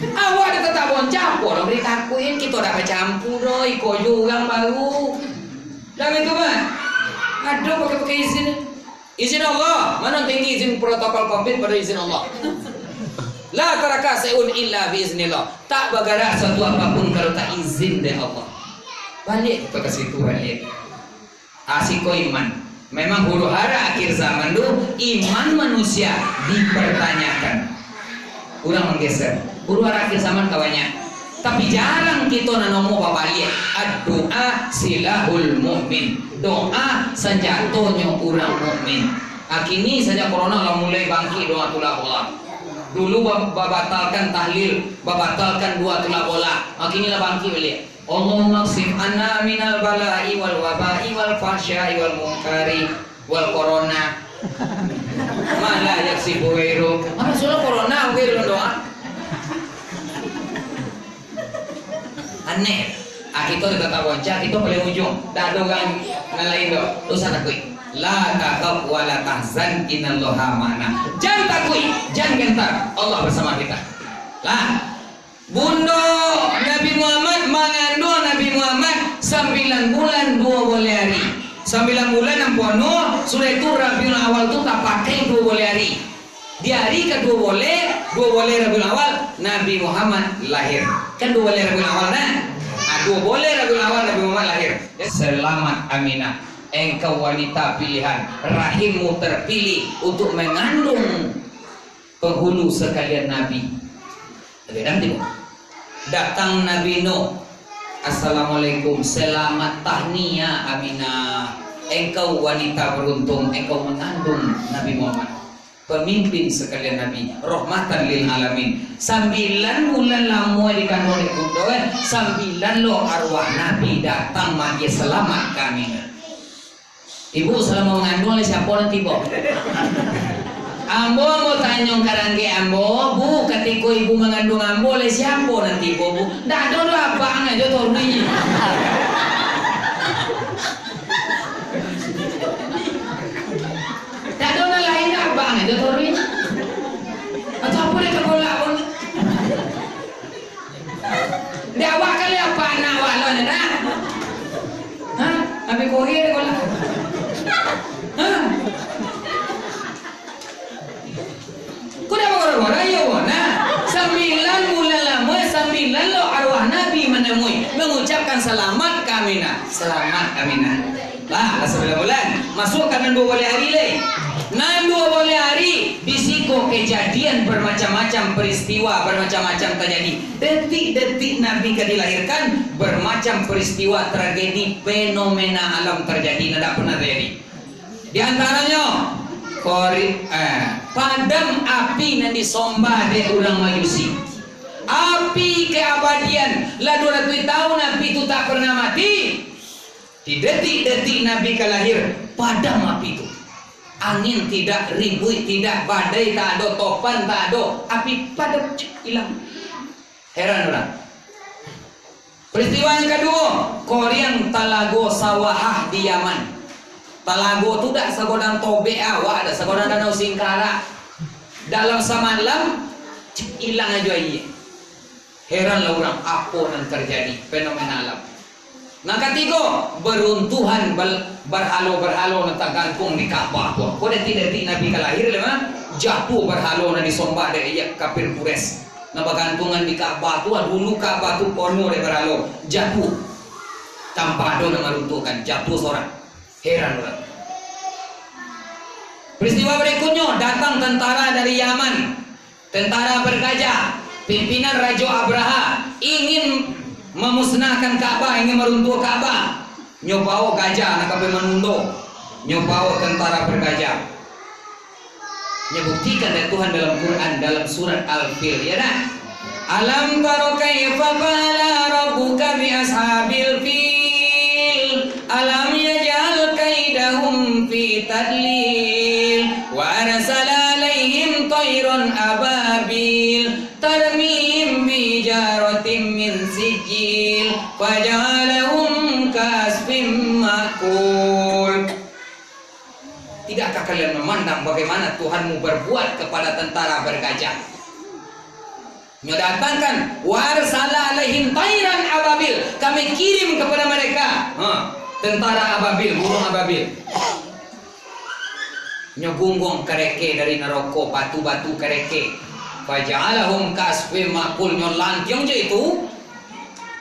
Awak dah tatap bonca, apo lo bari takuik, kito dak bacampua doh, iko jo urang baru. Dak baitu, Mak? Ado pakai-pakai izin. Izin Allah, mano tinggi izin protokol covid pado izin Allah. La taraka syai'un illa bi iznillah. Tak bagarak suatu apapun kalau tak izin dari Allah. Baliak kito ka situ, baliak. Ah, siko iman. Memang huru-hara akhir zaman tu, iman manusia dipertanyakan. Urang manggeser. Huru-hara akhir zaman ka banyak. Tapi jarang kito nan namo babaliak. Doa silahul mukmin. Doa sanjatonyo urang mukmin. Ah, kini sajak corona lah mulai bangkik doa tu lah, Allah. Dulu ba-, babatalkan tahlil, babatalkan doa tu lah, Allah. Ah, kini lah bangkik baliak. Allahumma kshif anna minal bala'i wal waba'i wal fahsya'i wal munkari wal corona. Ma la yakshifu ghairu. Apa surah corona ghairu doa? Aneh. Ah, kito di Tarata Banca, kito paling ujuang. Dak ado urang nan lain doh. Dak usah takuik. La takhaf wa la tahzan, innallaha ma'ana. Jan takuik, jan gentar. Allah bersama kita. Lah. Bundo Nabi Muhammad manganduang Nabi Muhammad sambilan bulan duo boleh ari. Sambilan bulan nan ponuah, sudah itu Rabiul Awal tu tapakai duo boleh ari. Di ari kaduo boleh, duo boleh Rabiul Awal, Nabi Muhammad lahir. Kan duo boleh Rabiul Awal, nah? Ah, duo boleh Rabiul Awal Nabi Muhammad lahir. Selamat Aminah, engkau wanita pilihan, rahimmu terpilih untuk mengandung penghulu sekalian Nabi. Nabi Adam tibo. Datang Nabi Nuh. Assalamualaikum, selamat tahniah Aminah. Engkau wanita beruntung, engkau mengandung Nabi Muhammad. Pemimpin sekalian Nabi, rahmatan lil alamin. Sambilan bulan lamo dikandung dek bundo, eh. Sambilan lo arwah Nabi datang magi selamat ka Aminah. Ibu salamo manganduang lai siapo nan tibo? Ambo, ambo tanyo ka ranggek ambo, "Bu, katiko ibu manganduang ambo lai siapo nan tibo, Bu?" "Ndak ado doh, abang ajo taruih." "Ndak ado nan lain doh, abang ajo taruih." Atau apo dek ka bolak pun? Di awak kali apa anak awak lo ni, nah? Hah? Habis kurir ko lah. Hah? Ko dak bagora-gora, iyo, bo? Nah, sambilan bulan lamo, sambilan lo arwah Nabi manemui, mangucapkan salamat ka Aminah. Salamat ka Aminah. Lah, lah sambilan bulan. Masuak ka nan duo boleh ari lai. Nan duo boleh ari, di siko kejadian bermacam-macam peristiwa, bermacam-macam terjadi. Detik-detik Nabi ka dilahirkan, bermacam peristiwa tragedi, fenomena alam terjadi, nan dak pernah terjadi. Di antaranyo, kori-, eh, padam api nan disomba dek urang Majusi. Api keabadian, lah duo ratuih taun api tu tak pernah mati. Di detik-detik Nabi ka lahir, padam api tu. Angin tidak, ribuik tidak, badai tak ado, topan tak ado, api padam, cek, ilang. Heran urang. Peristiwa yang kaduo, koriang Talago Sawahah di Yaman. Talago tu dak sagodang tobek awak, dak sagodang Danau Singkarak. Dalam samalam, cek, ilang ajo aia. Heranlah urang, apo nan tarjadi, fenomena alam. Nan katigo, baruntuhan bal-, barhalo-barhalo nan tagantuang di Ka'bah tu. Ko detik-detik Nabi ka lahir, lema, jatuah barhalo nan disomba dek kafir Quraisy. Nan bagantuangan di Ka'bah tu, dulu Ka'bah tu ponuah dek barhalo, jatuah. Tanpa ado nan maruntuhkan, jatuah sorang. Heran urang. Peristiwa berikutnyo, datang tentara dari Yaman. Tentara bergajah, pimpinan Rajo Abraha, ingin memusnahkan Ka'bah, ingin maruntuah Ka'bah. Nyo bawo gajah, nak ka pai manundo. Nyo bawo tentara bergajah. Nyo buktikan dek Tuhan dalam Quran, dalam surat Al-Fil, ya dah? Alam taro kaifa fa'ala rabbuka bi ashabil fil. Alam yaj'al kaidahum fi tadlil. Wa arsala alaihim thairan ababil. Tarmihim bi hijaratin min sijjil. Faja'alahum ka'asfim ma'kul. Tidakkah kalian memandang bagaimana Tuhanmu berbuat kepada tentara bergajah? Nyo datangkan, "Wa arsala alaihim thairan ababil." Kami kirim kepada mereka, ha, tentara ababil, burung ababil. Nyo gungguang kareke dari naroko, batu-batu kareke. "Faja'alahum ka'asfim ma'kul." Nyo lantiang je itu.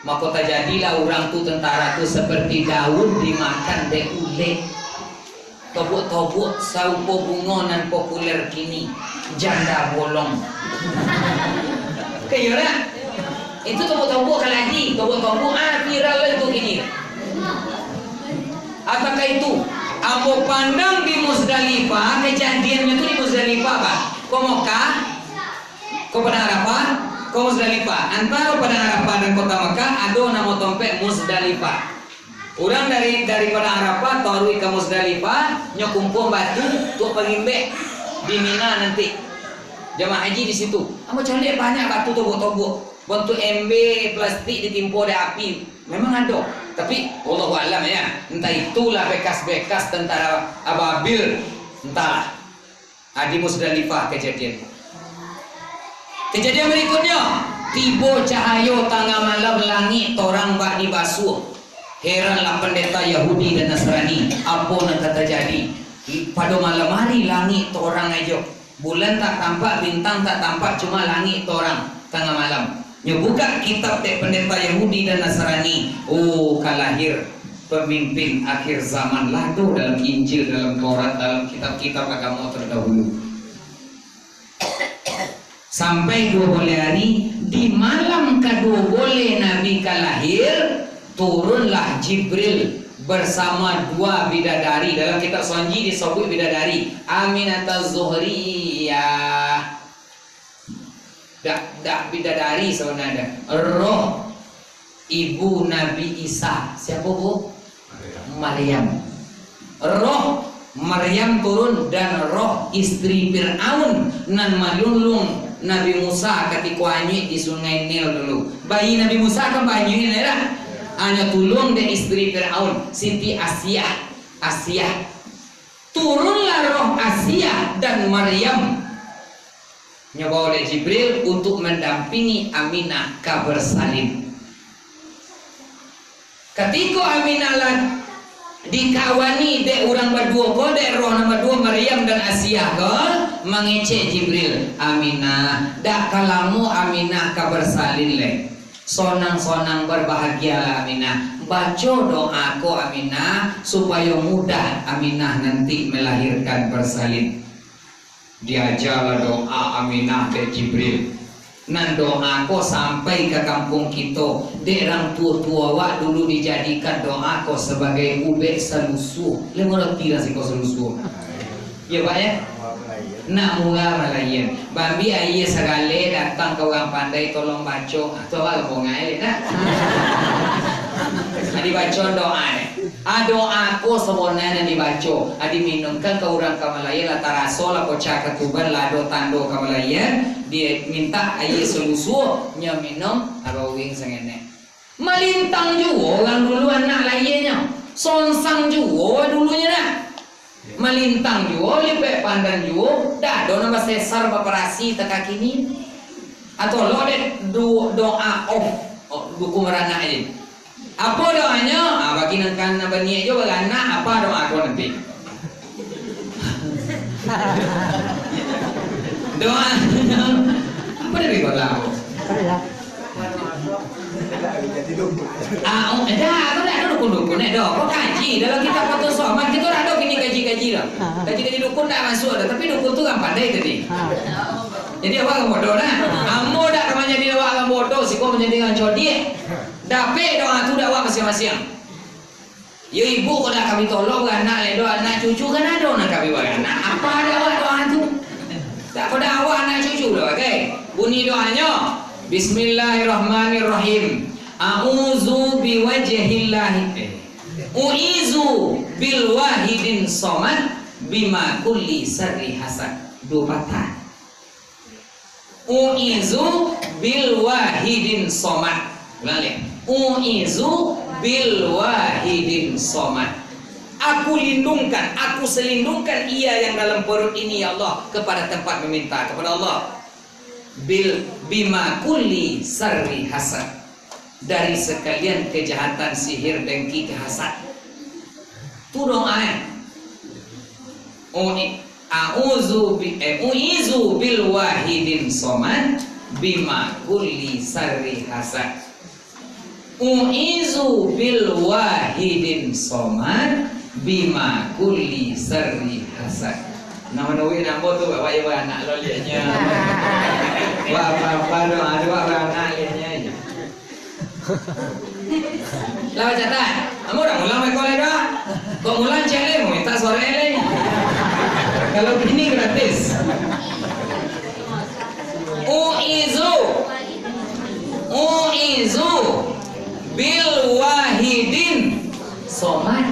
Mako tajadilah urang tu, tentara tu, seperti daun dimakan dek ulek. Tobuak-tobuak sarupo bungo nan populer kini, janda bolong. Ka iyo lah. Itu tobuak-tobuak kaladi, tobuak-tobuak, ah, viral lah itu kini. Apakah itu? Ambo pandang di Muzdalifah, kejadiannyo tu di Muzdalifah, Pak. Ko Mekah, ko Padang Arafah, ko Muzdalifah. Antaro Padang Arafah dan Kota Mekah, ado namo tompek Muzdalifah. Urang dari, dari Padang Arafah taruih ka Muzdalifah, nyo kumpuang batu, tuak pangimbek di Mina nanti. Jamaah haji di situ. Ambo caliak banyak batu tobuak-tobuak, bantuak embe plastik ditimpo dek api. Memang ado. Tapi, wallahu alam ya, entah itulah bekas-bekas tentara Ababil, entahlah. Ah, di Muzdalifah kejadian. Kejadian berikutnyo, tibo cahayo tangah malam, langik torang bak dibasuah. Heranlah pendeta Yahudi dan Nasrani, apo nan ka tajadi? Pado malam hari langik torang ajo. Bulan tak tampak, bintang tak tampak, cuma langik torang tangah malam. Nyo bukak kitab dek pendeta Yahudi dan Nasrani. Oh, ka lahir pemimpin akhir zaman, lah tu dalam Injil, dalam Taurat, dalam kitab-kitab agamo terdahulu. Sampai duo boleh hari, di malam kaduo boleh Nabi ka lahir, turunlah Jibril bersama dua bidadari. Dalam kitab Sonji disabuik bidadari, Aminataz Zuhriyah. Dak, dak bidadari sabananyo. Roh ibu Nabi Isa. Siapo, Bu? Maryam. Roh Maryam turun dan roh istri Firaun nan malunluang Nabi Musa katiko anyuik di Sungai Nil dulu. Bayi Nabi Musa kan baanyuik, ya dak? Hanyo tulung dek istri Firaun, Siti Asiah. Asiah. Turunlah roh Asiah dan Maryam. Nyo bawo dek Jibril untuk mendampingi Aminah ka bersalin. Katiko Aminah lah dikawani dek urang baduo ko, dek roh nan baduo, Maryam dan Asiah ko, mangecek Jibril, "Aminah, dak ka lamo Aminah ka bersalin lai. Sonang-sonang, berbahagialah Aminah. Baco doa ko Aminah, supayo mudah Aminah nanti melahirkan bersalin." Diajalah doa Aminah dek Jibril. Nan doa ko sampai ka kampuang kito, dek rang tuo-tuo awak dulu dijadikan doa ko sabagai ubek salusuo. Lai mangarati rang siko salusuo? Yo, Pak, yo? Nak murah malayan. Bambi aia sagaleh datang ka urang pandai, tolong baco. Ah, tu awak rombongan elok, nak? Jadi baco doa ni. Ah, doa ko sabonanyo nan dibaco, ah, diminumkan ka urang ka malayan, lah taraso lah kocak katuban, lah ado tando ka malayan, dimintak aia salusuo, nyo minum, ah, bauing sangenek. Malintang juo urang dulu anak lahianyo, songsang juo dulunyo dah. Malintang juo, lipek pandan juo, dak ado nan basesar, baparasi takakini. Atau lo dek du-, doa off, oh, dukun baranak je. Apo doanyo? Ah, bagi nan kan baniaik jo baranak, apo doa ko nanti? Doa. Apo dari ko tahu? Ah, oh, dah, ko dah ado dukun-dukun, eh, doh. Ko kaji dalam kitab Fathus Somad, kito dah ado kini kaji kaji dah. Ha. Kaji-kaji dukun tak masuk dah, tapi dukun tu kan pandai tadi. Ha. Jadi awak kan bodoh nah. Ambo dak ka manjadi awak kan bodoh, siko manjadi kan codiak. Dapek doa tu dak awak masiang-masiang. Yo ibu ko dak kami tolong baranak lai doh, anak cucu kan ado nan kami baranak. Apa dak awak doa tu? Dak ko dak awak anak cucu dah bagai. Bunyi doanyo, Bismillahirrahmanirrahim. A'udzu biwajhillahi, eh, u'izu bil wahidin somad bima kulli syarri hasad. Duo patah. U'izu bil wahidin somad. Ulang liak. U'izu bil wahidin somad. Aku lindungkan, aku selindungkan ia yang dalam perut ini, ya Allah, kepada tempat meminta kepada Allah. Bil bima kulli syarri hasad. Dari sekalian kejahatan sihir, dengki, hasad. Tu doa, eh. Ui-, a'udzu bi-, eh, u'izu bil wahidin somad bima kulli syarri hasad. U'izu bil wahidin somad bima kulli syarri hasad. Nah, manuih nambo tu, bapak ibu anak lo liaknya. Wah, apa-apa doa tu, wah, beranak liaknya. Lah bacatat, ambo dah mulang beko lai doh. Kok mulang ciek lai, minta suara lai. Kalau kini gratis. U'izu. U'izu. Bil wahidin somad.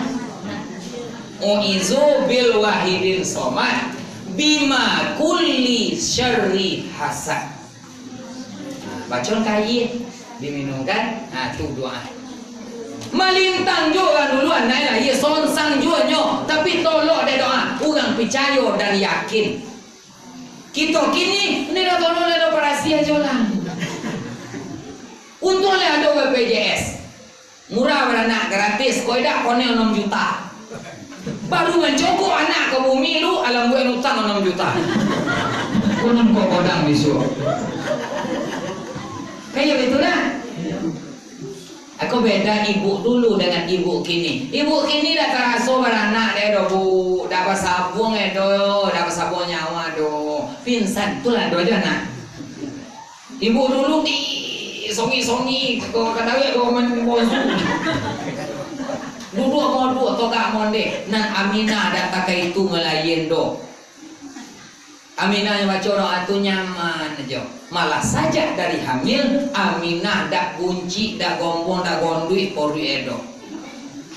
U'izu bil wahidin somad. Bima kulli syarri hasad. Bacon ka aia, diminumkan, ha, tu doa. Malintang juo urang dulu, anak lah, iyo sonsang juo nyo, tapi tolok dek doa, urang picayo dan yakin. Kito kini, ni lah tolong lah operasi ajo lah. Untuang lah ado B P J S. Murah baranak, gratis, kok idak konel anam juta. Baru mancongkok anak ka bumi lu, alam buek utang anam juta. Konon kok kodang bisuak. Kayak itu lah. Aku beda ibu dulu dengan ibu kini. Ibu kini dah taraso baranak deh doh, Bu. Dah basabuang eh doh, dah basabuang nyawa doh. Pingsan, tu lah doh ajo anak. Ibu dulu di songi-songi, ko kadawek ko main bonsu. Duduk moduk togak mondeh, nan Aminah dak takah itu malayan doh. Aminah nyo baco doa tu nyaman ajo. Malah sajak dari hamil, Aminah dak guncik, dak gombong, dak gonduik poruik e doh.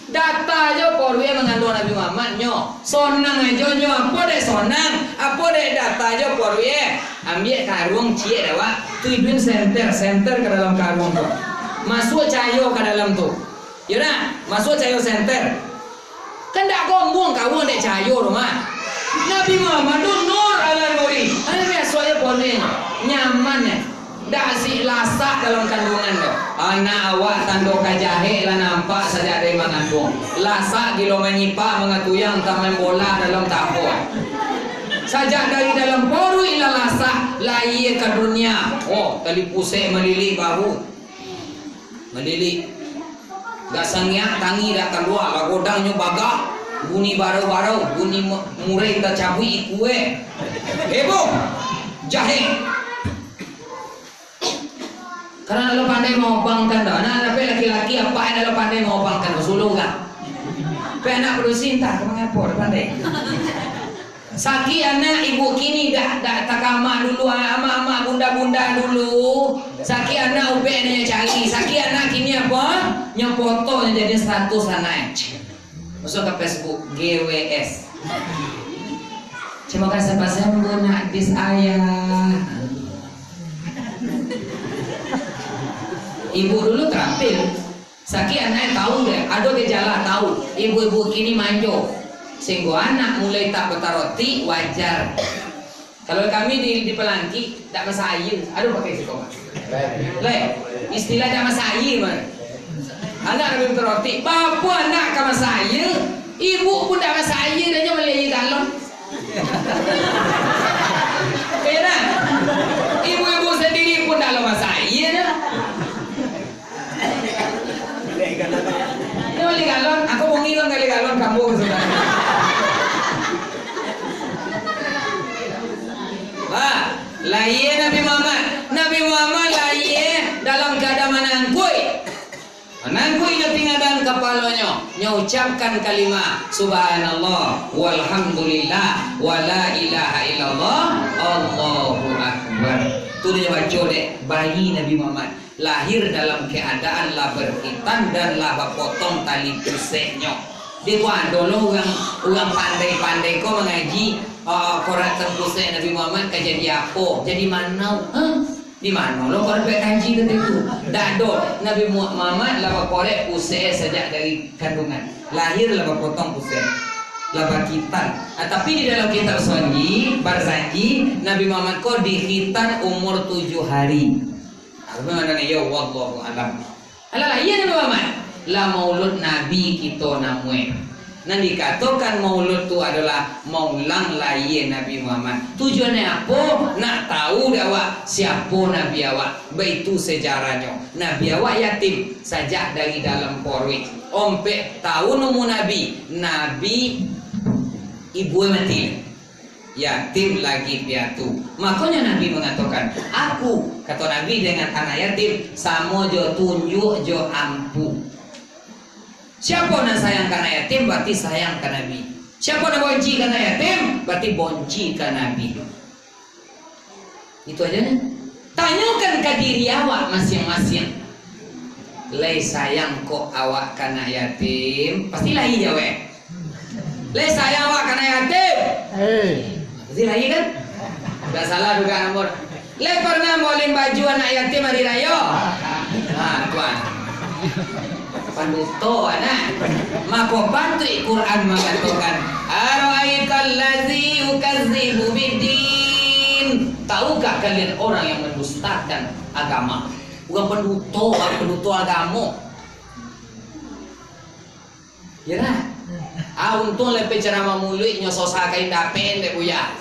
Data jo poruik manganduang Nabi Muhammad nyo. Sonang ajo nyo, apo dek sonang, apo dek data jo poruik. Ambiak karuang ciek dek awak, tuiduin senter, senter ka dalam karuang tu. Masuak cayo ka dalam tu. Yo dak? Masuak cayo senter. Kan dak gombong karuang dek cayo tu mah. Nabi Muhammad tu nur ala nuri. Ayo biaso ajo poruik nyo. Nyaman nyo. Dak asik lasak dalam kanduangan tu. Anak awak tando ka jahek lah nampak sajak dari manganduang. Lasak gilo manyipak mangatuyang ka main bola dalam tapo. Sajak dari dalam poruik lah lasak, lahia ka dunia. Oh, tali pusek malilik bahu. Malilik. Dak sangiak tangi dak kalua, lah godangnyo bagak. Bunyi barau-barau, bunyi mu-, murai tacabuik ikua. Heboh. Jahek. Karano dak lo pandai maobangkan doh. Anak dapek laki-laki, apak dak lo pandai maobangkan doh, suluah urang. Tapi anak padusi antah ka mangapo, dak pandai. Sakik anak ibu kini dak, dak takah amak dulu, amak-amak, bunda-bunda dulu. Sakik anak ubek nyo cari. Sakik anak kini apo? Nyo foto nyo jadi status anak. Masuk ka Facebook, G W S. Terima kasih Pak Sambo nak dis ayah. Ibu dulu terampil. Sakik anak tahu deh, ado gejala tahu. Ibu-ibu kini manjo. Sehingga anak mulai tak batarotik, wajar. Kalau kami di, di Palangki, dak masak aia. Aduh, pakai siko, Pak. Lai, istilah dak masak aia, mah. Anak dak batarotik. Bapo anak ka masak aia, ibu pun dak masak aia, dah nyo mali aia galon. Iyo dak? Ibu-ibu sandiri pun dak lo masak aia dah. Nyo mali galon, aku bongi kan gali galon kambuang sudah. Lahia Nabi Muhammad. Nabi Muhammad lahia dalam kaadaan manangkuik. Manangkuik nyo tinggadan kapalonyo. Nyo ucapkan kalimah, "Subhanallah, walhamdulillah, wala ilaha illallah, Allahu Akbar." Tu nyo baco dek bayi Nabi Muhammad. Lahir dalam keadaan lah berkhitan dan lah bapotong tali puseknyo. Di ko ado lo urang, urang pandai-pandai ko mangaji, ah, korak tali pusek Nabi Muhammad ka jadi apo? Jadi manau. Hah? Di mano lo korak kaji tadi tu? Dak ado. Nabi Muhammad lah bakorek pusek sajak dari kandungan. Lahir lah bapotong pusek. Lah bakhitan. Ah, tapi di dalam kitab Sonji, Barzanji, Nabi Muhammad ko dikhitan umur tujuh hari. Nah, bagaimana ni? Ya, wallahu alam. Alah, lahia Nabi Muhammad. Lah maulud Nabi kito namuai. Nan dikatokan maulud tu adolah maulang lahia Nabi Muhammad. Tujuannyo apo? Nak tahu dek awak siapo Nabi awak? Baitu sejarahnyo. Nabi awak yatim sajak dari dalam poruik. Ompek tahun umur Nabi, Nabi ibu mati. Yatim lagi piatu. Makonyo Nabi mangatokan, "Aku," kato Nabi, "dengan anak yatim samo jo tunjuak jo ampu." Siapo nan sayang ka anak yatim, barati sayang ka Nabi. Siapo nan bonci ka anak yatim, barati bonci ka Nabi. Itu aja nyo. Tanyokan ka diri awak masiang-masiang. Lai sayang kok awak ka anak yatim? Pasti lai jawek. Lai sayang awak ka anak yatim? Eh. Pasti lai kan? Dak salah dugaan ambo. Lai pernah bolin baju anak yatim hari rayo? Ha, tuan. Panduto, nah. Mako, bantuik Quran mangatokan, "Ara'aital ladzi yukazzibu biddin." Tahukah kalian orang yang mendustakan agama? Bukan panduto, bukan panduto agamo. Ya lah. Ah, untuang lah pe ceramah muluik nyo, susah kain dapen dek buya.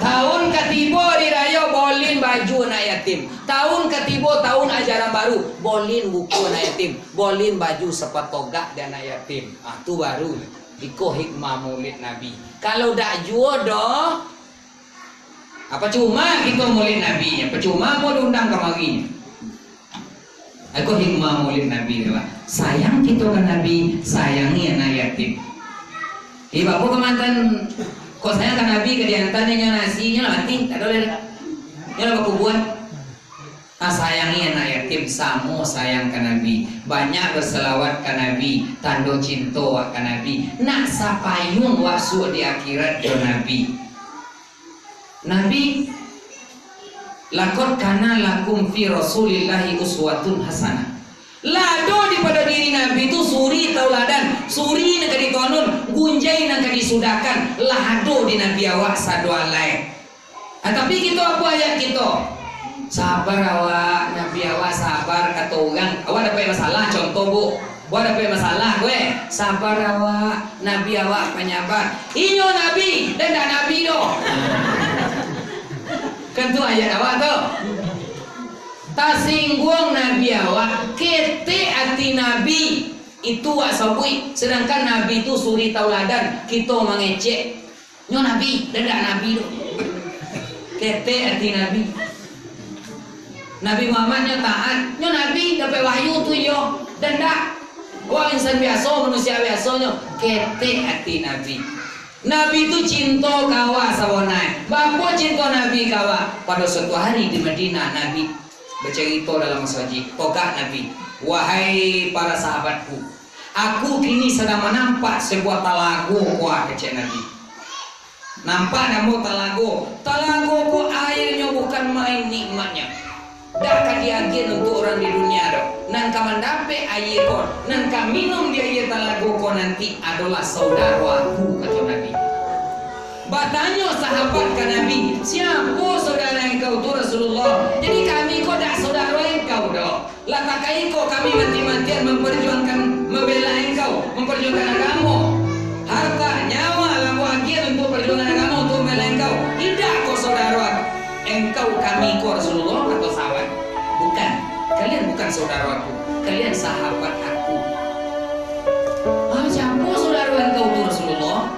Tahun katibo hari rayo, bolin baju anak yatim. Tahun katibo, tahun ajaran baru, bolin buku anak yatim. Bolin baju sapatogak di anak yatim. Ah, tu baru. Iko hikmah Maulid Nabi. Kalau dak juo doh, apa cuma kito Maulid Nabi nyo? Apa cuma ko diundang kamari nyo? Iko hikmah Maulid Nabi tu lah. Sayang kito ka Nabi, sayangi anak yatim. Eh, bapo kamantan, kok sayang ka Nabi, ka diantan nyo nasi, nyo lah mati, tak ada lagi. Nyo lah bakubua. Ah, sayangi anak yatim, samo sayang ka Nabi. Banyak berselawat ka Nabi, tando cinto wak ka Nabi. Nak sapayuang wak suok di akhirat jo Nabi. Nabi, "Laqad kana lakum fi Rasulillahi uswatun hasanah." Lah ado di pado diri Nabi tu suri tauladan, suri nan ka ditonun, gunjai nan ka disudahkan, lah ado di Nabi awak sadoalai. Ah, tapi kito apo ayat kito? Sabar awak, Nabi awak sabar, kato urang. Awak dapek masalah, contoh, Bu. Awak dapek masalah, gue. Sabar awak, Nabi awak panyabar. Inyo Nabi, den dak Nabi doh. Kan tu ayat awak tu. Tasingguang Nabi awak, ketek ati Nabi. Itu wak sabuik, sedangkan Nabi tu suri tauladan, kito mangecek. Nyo Nabi, den dak Nabi tu. Ketek ati Nabi. Nabi Muhammad nyo taat, nyo Nabi dapek wahyu tu iyo, den dak. Wak insan biaso, manusia biaso nyo, ketek ati Nabi. Nabi tu cinto ka awak sabonai. Bapo cinto Nabi ka awak? Pado suatu hari di Madinah, Nabi bacarito dalam masajik, togak Nabi, "Wahai para sahabatku, aku kini sadang manampak sabuah talago ko," kecek Nabi. "Nampak namo talago? Talago ko airnyo bukan main nikmatnya. Dak ka diagian untuak urang di dunia doh. Nan ka mandapek aia ko, nan ka minum di aia talago ko nanti adolah saudaro aku," kato Nabi. Batanyo sahabat ka Nabi, "Siapo saudara engkau tu, Rasulullah? Jadi kami ko dak saudaro engkau doh. Lah takai ko kami mati-matian mamparjuangkan, mambela engkau, mamparjuangkan agamo. Harta, nyawa lah ambo agian untuak parjuangan agamo, untuak mambela engkau. Indak ko saudaro engkau kami ko, Rasulullah," kato sahabat. "Bukan. Kalian bukan saudaro aku. Kalian sahabat aku." "Ah, siapo saudaro engkau tu, Rasulullah?"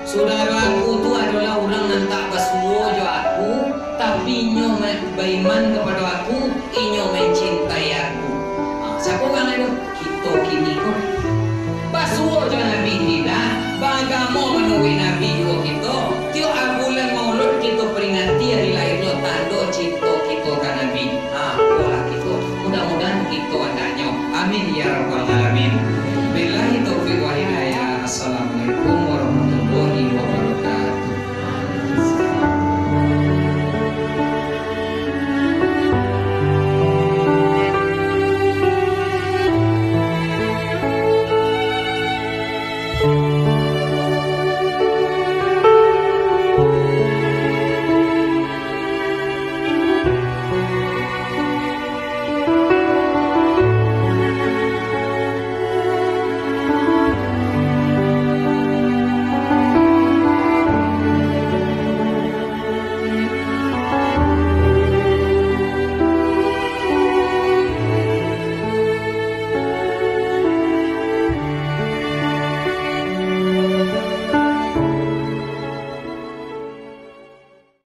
"Saudaro aku tu adolah urang nan tak basuo jo aku, tapi iman kepada